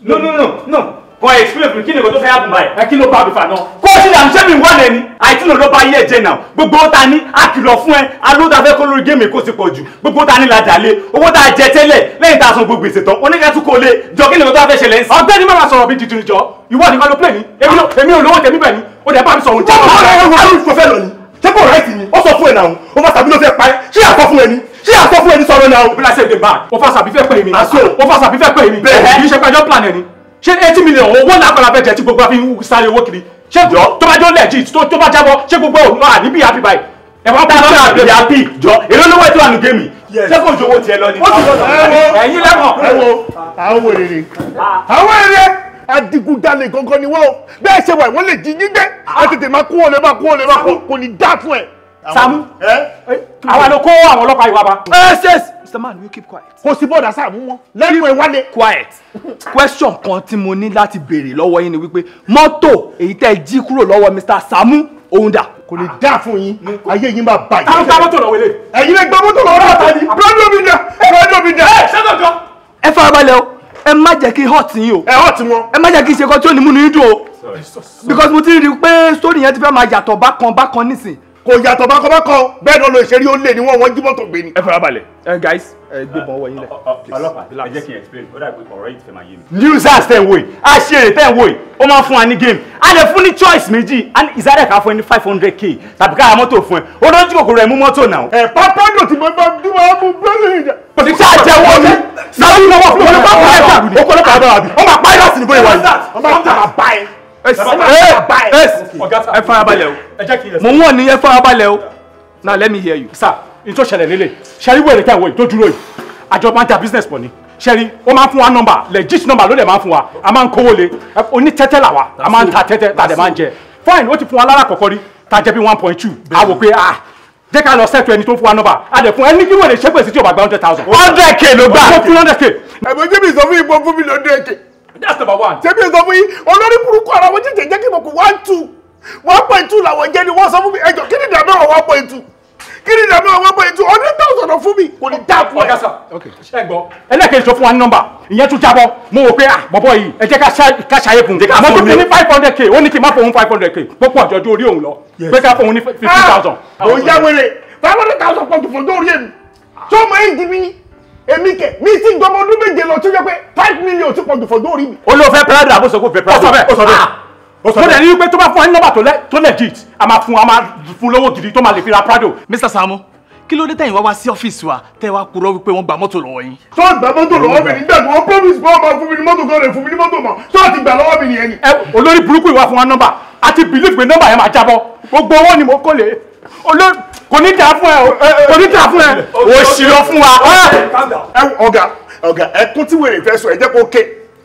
No, no, no, no. Kò explain fún mi kí ni kò tó fẹ́ happen báyìí. Ẹ kí ló bá mi fà náà? Kó o ṣì dànù, ṣé mi wà lẹ́ni? Àìtí ló bá yé ẹ̀jẹ̀ náà. Gbogbo ó ta ní àkìlọ̀ fún ẹ, alóòdà fẹ́ kó lórí géèmì kó ti pọ̀ jù. Gbogbo ó ta ní la dà lé. Owó tá a jẹ tẹ́lẹ̀ lẹ́yìn tá a san gbogbo gbèsè tán. Oníkàtú kò lè jọ kí ni kò tó fẹ́ ṣẹlẹ̀ ń sìn. Ọ̀gbẹ́ni má máa sọ̀rọ̀ bí tuntun jọ. Ìwọ nìkan ló play ni. Èmi ò lówó tèmi bẹ̀ ni. Ó dẹ̀ bá mi sọ̀rọ̀ jẹ́. Ọ̀rẹ́ rẹ̀ lọ ni. Ṣé kò ráìtì ni? Ó sọ fún ẹ náà. Ó fà sàbí ló fẹ́ pa ẹ́. Ṣé àsọ fún ẹ ni? Ṣé àsọ fún ẹ ni sọ̀rọ̀ náà? Bí láṣẹ ìdè bá, ó fà sàbí fẹ́ pè mí. Ó fà sàbí fẹ́ pè mí. Bẹ́ẹ̀. Kì í ṣe pé ẹjọ́ plan ẹ ni. Ṣé 80 million owó làkàlà fẹ́ jẹ tí gbogbo wa fi ń sáré owó kiri? Ṣé tó bá jọ legit, tó bá jábọ́, ṣé gbogbo òun wà níbí happy báyìí? Ẹ wá bá Tá a bí bí happy jọ. Èló lówó ètò àánú géèmì? Ṣé kò ju owó tiẹ̀ lọ ni? Ó ti lọ ẹ̀yin lẹ́wọ̀n. Ẹ wo àwọn èrè, àwọn èrè adigunjalè gangan ni wọ́n o. Bẹ́ẹ̀ ṣe wà, wọ́n lè jí yín gbé. Ẹ tètè máa kó wọn lè máa kó wọn lè máa kó, kò ní dá fún ẹ. Sàámú, àwa ló kó àwọn ọlọ́pàá ìwà bá. Ẹ ṣe, Mr. Man, will you keep quiet? Kò sí bọ́ọ̀dà Sàámú wọn lẹ́nu ẹ̀ wálé. Quiet. Question kan tí mo ní láti béèrè lọ́wọ́ yín ni wípé mọ́tò èyí tẹ́ ẹ jí kúrò lọ́wọ́ Mr. Sàámú, òun dà? Kò lè dá fún yín, ayé yín máa bàjẹ́. Táwọn tá mọ́tò lọ́wọ́ ilé. Ẹ̀yin lè gba mọ́tò lọ́wọ́ náà ni. Brando mi dà, Brando mi dà. Ẹ ṣé kankan. Ẹ farabalẹ̀ o, ẹ má jẹ́ kí hot yín o. Ẹ hot wọn. Ẹ má jẹ́ kí n ṣe kan tí ò ní múnú yín dùn o. Because mo ti rí i pé story yẹn ti fẹ́ máa yàtọ̀ bákan bákan nísìn. Kò yàtọ̀ bákan bákan, bẹ́ẹ̀ náà ló ṣe rí, ó lè ní wọ́n, wọ́n jí mọ́tò gbé ni. Ẹ farabalẹ̀. Ẹ guys, ẹ gbé bọ́n wọ yín lẹ̀. Ọlọ́pàá, ẹ jẹ́ kí n explain, ó dàbí ọ̀rọ̀ yìí ti fẹ́ máa yé mi. Nuisance tẹ̀ ń wò yìí, àṣírí tẹ̀ ń wò yìí, ó máa ń fún wa ní game. A lè fún ní choice méjì, ìsáré ká fún ẹ ní 500K tàbí ká ra mọ́tò fún ẹ. Ó lójú kòkòrò ẹ̀ mú mọ́tò náà. Ẹ pápá dò tí mo bá tí mo bá mú Brando mi dà. Kò sí sáà jẹ́wọ́ mi. Sàámú lọ́wọ́ fún mi. Ó kọ́ lọ́pàá bá wa bí. Ó máa pa ẹ́ láti ní bóyá wáyé. Ó máa bá ẹ. Ẹ farabalẹ̀ o. Mo ń wọ̀n ní ẹ farabalẹ̀ o. Now let me hear you. Sir, n tó ṣẹlẹ̀ lélẹ̀, ṣẹ́rí wẹ̀rẹ̀ tẹ̀ wọ̀ yìí tó dúró yìí, àjọ máa ń ta business pọ̀ ni. Ṣẹ́rí, ó máa ń fún wa nọ́mbà, legit nọ́mbà ló dẹ̀ máa ń fún wa, a máa ń kówó le, oní tẹ́tẹ́ là wa, a máa ń ta tẹ́tẹ́, ta dẹ̀ máa ń jẹ. Fine, ó ti fún wa lára kọ̀kọ́ rí, ta jẹ́ bí 1.2, a wò pé ah, jẹ́ ká lọ sẹ́tù ẹni tó fún wa nọ́mbà, a dẹ̀ fún ẹni kí wọ́n lè ṣépè sí tí o bá gba 100,000. 100K ló gbà. Ó fún 100K. Ẹ̀mọ́ jẹ́ mi sọ fún yín pé fún mi lọ́dún ẹ̀kẹ́. That's number one. Ṣé mi sọ fún yín olórí burúkú ara wọn jíjẹ jẹ́ kí mo kó one two 1.2 làwọn jẹ́ ni wọ́n sọ fún mi. Ẹjọ́, kí ni ìdààmú àwọn 1.2? Kí ni ìdààmú àwọn 1.2? 100,000 fún mi, kò ní dá fún ẹ. Ọ̀gá sà, ẹ gbọ́, ẹlẹ́kẹ̀ẹ́ sọ fún wa ní nọ́mbà ìyẹn tún jábọ́. Mo wò pé ah, bọ̀bọ̀ yìí, ẹ jẹ́ ká ṣàyè fún un. Mo tún fi ní 500K, ó ní kí n má fóun 500K púpọ̀ àjọjú orí òun lọ, pé ká fóun ní 50,000. Mo yá wèrè, 500,000 pọ̀ jù fún orí èmi tó mọ èyí mi ní èmi kẹ mi ti gbọmọ ọdún 7 lọ, tó yẹ pé 5 million ti pọ̀ jù fún orí mi. Ó ló fẹ́ Prado, àbó sọ kó fẹ́ Prado. Ó sọ bẹ́ẹ̀, ó sọ bẹ́ẹ̀. Ó sọ Mo dẹ̀ bẹ́ẹ̀. ní pé tó bá fún wa ní nọ́mbà tó legit, a máa fún lówó gidi tó máa lè fi ra Prado. Mr. Sàámú, kí ló dé tẹ̀yin wá wá sí ọ́fíìsì wa tẹ́ wá purọ́ wípé wọ́n gba mọ́tò lọ́wọ́ yín? Tó gbà mọ́tò lọ́wọ́ mi nígbà tí wọ́n promise pé wọ́n máa fún mi ní mọ́tò kan, lè fún mi ní mọ́tò mọ́, tó ti gbà lọ́wọ́ mi nìyẹn ni. Ẹ olórí burúkú, ìwà fún wa nọ́mbà, àti believe pé nọ́mbà yẹn máa jábọ́, gbogbo owó ni mo kó lè olórí. Kò ní dáa fún ẹ o, kò ní dáa fún ẹ. Òṣì ló fún wa. Ẹ wo, ọ̀gá, ọ̀gá, ẹkún tí wèrè fẹ́ sọ, ẹ jẹ́ kó ké,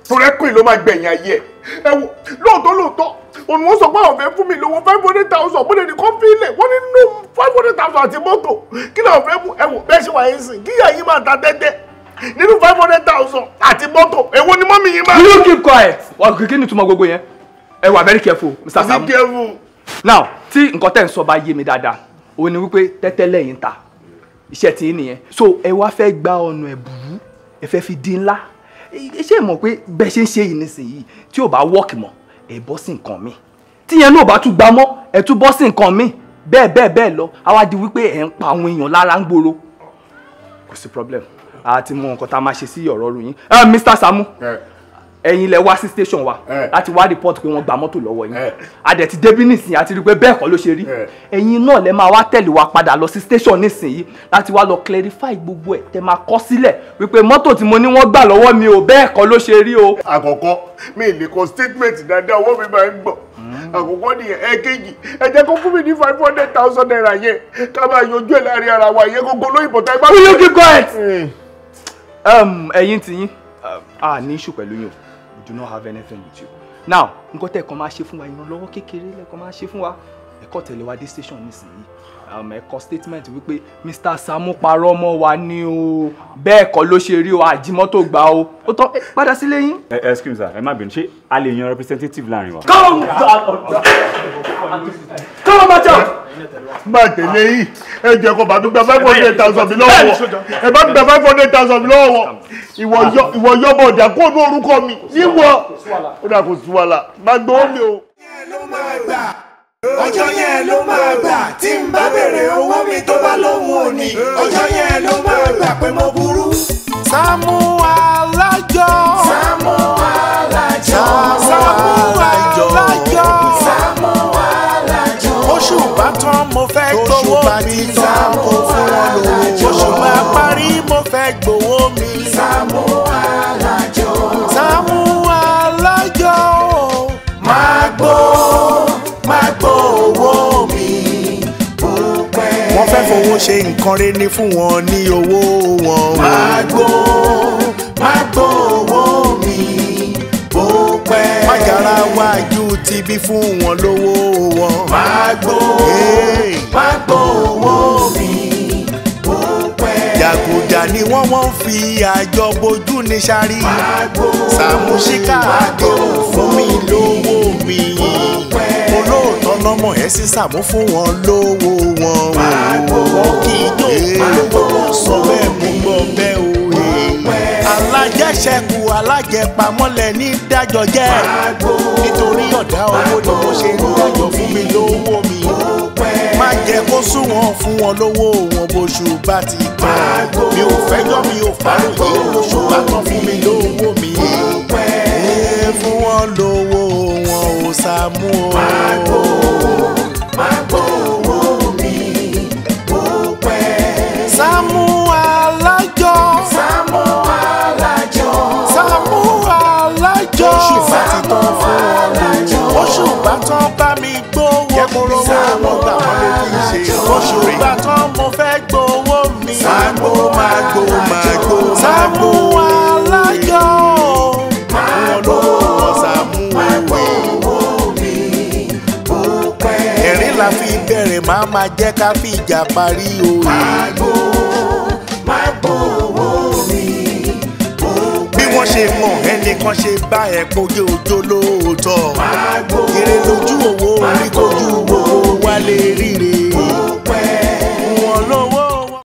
torí ẹkún yìí ló máa gbẹ̀yìn ayé ẹ. Ẹ wo, lóòótọ́ lóòótọ́ òun wọ́n sọ pé àwọn fẹ́ fún mi lówó 500,000, mo lè ní kó fi ilẹ̀ wọ́n ní nínú 500,000 àti mọ́tò kí làwọn fẹ́ mú. Ẹ wò, bẹ́ẹ̀ ṣe wà yín sìn kí ìyá yín máa ta tẹ́tẹ́ nínú 500,000 àti mọ́tò, èwo ni mọ́mí yín máa. Will you keep quiet? Wà kí ni ìtumọ̀ gbogbo yẹn? Ẹ wà very careful, Mr. Sàámú. Be careful. Now, tí nǹkan tẹ́ ń sọ bá yé mi dáadáa, òun ni wípé tẹ́tẹ́ lẹ́yìn ta iṣẹ́ tí ń nìyẹn. So ẹ wá fẹ́ gba ọ̀nà ẹ̀bùrú, ẹ fẹ́ fi dín ńlá. Ẹ ṣe mọ̀ pé bẹ́ẹ̀ ṣe ń ṣe yìí nísìnyìí, tí ò bá work mọ́, ẹ bọ́ sí nǹkan mi. Tíyẹn náà bá tún gbà mọ́, ẹ tún bọ́ sí nǹkan mi. Bẹ́ẹ̀ bẹ́ẹ̀ bẹ́ẹ̀ lọ, á wá di wípé ẹ̀ ń pa àwọn èèyàn lára ń gbòòrò. Kò sí problem, a ti mọ nǹkan tá a máa ṣe sí ọ̀rọ̀ ọ̀run yín. Mr. Sàámú, ẹ̀yin lẹ wá sí station wa láti wá report pé wọ́n gba mọ́tò lọ́wọ́ yín. A dẹ̀ ti débí nísìnyí, àti rí i pé bẹ́ẹ̀ kọ́ ló ṣe rí. Ẹ̀yin náà lẹ máa wá tẹ̀lé wa padà lọ sí station nísìnyí láti wá lọ clarify gbogbo ẹ̀, tẹ máa kọ sílẹ̀ wípé mọ́tò tí mo ní wọ́n gbà lọ́wọ́ mi ò, bẹ́ẹ̀ kọ́ ló ṣe rí o. Àkọ́kọ́, mi lè kọ statement dáadáa, ọwọ́ mi máa ń gbọ̀n. Àkọ́kọ́ nìyẹn. Ẹ̀kejì, ẹ jẹ́ kó fún mi ní ₦500,000 yẹn, ká máa yanjú ẹ̀ láàrin ara wa. Yẹn gbogbo lóyìnbó tá ẹ bá. Will you keep quiet? Ẹ̀yin tí yín, a ní issue pẹ̀lú yín o. We do not have anything with you. Now, nǹkan tẹ́ ẹ̀ kàn máa ṣe fún wa, ìrànlọ́wọ́ kékeré lẹ́kàn máa ṣe fún wa, ẹ kọ́ tẹ̀lé wa dé station nísìnyí, ẹ kọ statement wípé Mr. Sàámú parọ́ mọ́ wa ní o, bẹ́ẹ̀ kọ́ ló ṣe rí o, àjímọ́tò gbà o. Ó tán, ẹ padà sílé yín. Ẹ excuse me sir, ẹ má bínú, ṣé a lè yan representative láàrin wa? Come on, come on, watch out. Máa tẹ̀lé yìí. Ẹ jẹ́ kó bá mi gba 500,000 mi lọ́wọ́ wọn. Ẹ bá mi gba 500,000 mi lọ́wọ́ wọn. Ìwọ yọ́bọ̀ ọ̀dà kó ní orúkọ mi. Níwọ̀. Ó dà kò sí wàhálà. Má gbowó mi o. Ọjọ́ yẹn ló máa gbà tí n bá béèrè owó mi tó bá lóhùn òní. Ọjọ́ yẹn ló máa gbà pé mo burú. Sàámú Alájọ. Sàámú Alájọ. Sàámú Alájọ. Sàámú Alájọ. Oṣù bá tán mo fẹ́ gbowó mi. Sàámú Alájọ. Oṣù bá parí mo fẹ́ gbowó mi. Sàámú Alájọ. Sàámú Alájọ. Máa gbó, máa gbó owó mi. Wọ́n fẹ́ fowó ṣe nǹkan rẹ̀ ní fún wọn ní owó wọn. Máa gbó, máa gbó owó mi. Bó pẹ́. Májàra wájú ti bí fún wọn lówó wọn. Máa gbó, máa gbó owó mi. Bó pẹ́. Jàgùjà ni wọ́n fi àjọ bojú ní sáré. Sàmúsíkà àdéhùn fún mi lówó mi. Olóòótọ́ lọ́mọ ẹ̀ sí Sàámú fún wọn lówó wọn. Wọ́n kì í jó olówó wọn sọ bẹ́ẹ̀ mú gbọ́ bẹ́ẹ̀ o. Alájẹṣẹ́kù alájẹpamọ́lẹ̀ ní dájọ́ jẹ́. Nítorí ọ̀dá owó ni mo ṣe ń dájọ́ fún mi lówó mi. Má jẹ́ kó sún wọn fún wọn lówó wọn bóṣù bá ti tán. Mi ò fẹ́jọ́ mi ò fàròyé lóṣù bá tán fún mi lówó mi. Fún wọn lówó wọn ò Sàámú o. Máa gbó, máa gbó owó mi, bó pẹ́. Sàámú Alájọ. Sàámú Alájọ. Sàámú Alájọ. Oṣù bá ti tán fún wọn lówó. Oṣù bá tán bá mi gbówó mi. Sàámú gbà wọ́n ló fi ṣe. Oṣù bá tán mo fẹ́ gbowó mi. Sàámú máa gbó, máa gbó. Sàámú Alájọ. Máa gbó, Sàámú òwe. Ẹ̀rín la fi bẹ̀rẹ̀ máa ma jẹ́ ká fi ìjà parí o. Máa gbó, máa gbó owó mi. Bí wọ́n ṣe mọ̀ ẹnìkan ṣe bá ẹ̀ kojú ojó lóòótọ́. Kéré lójú owó orí kojú owó wálé ríre.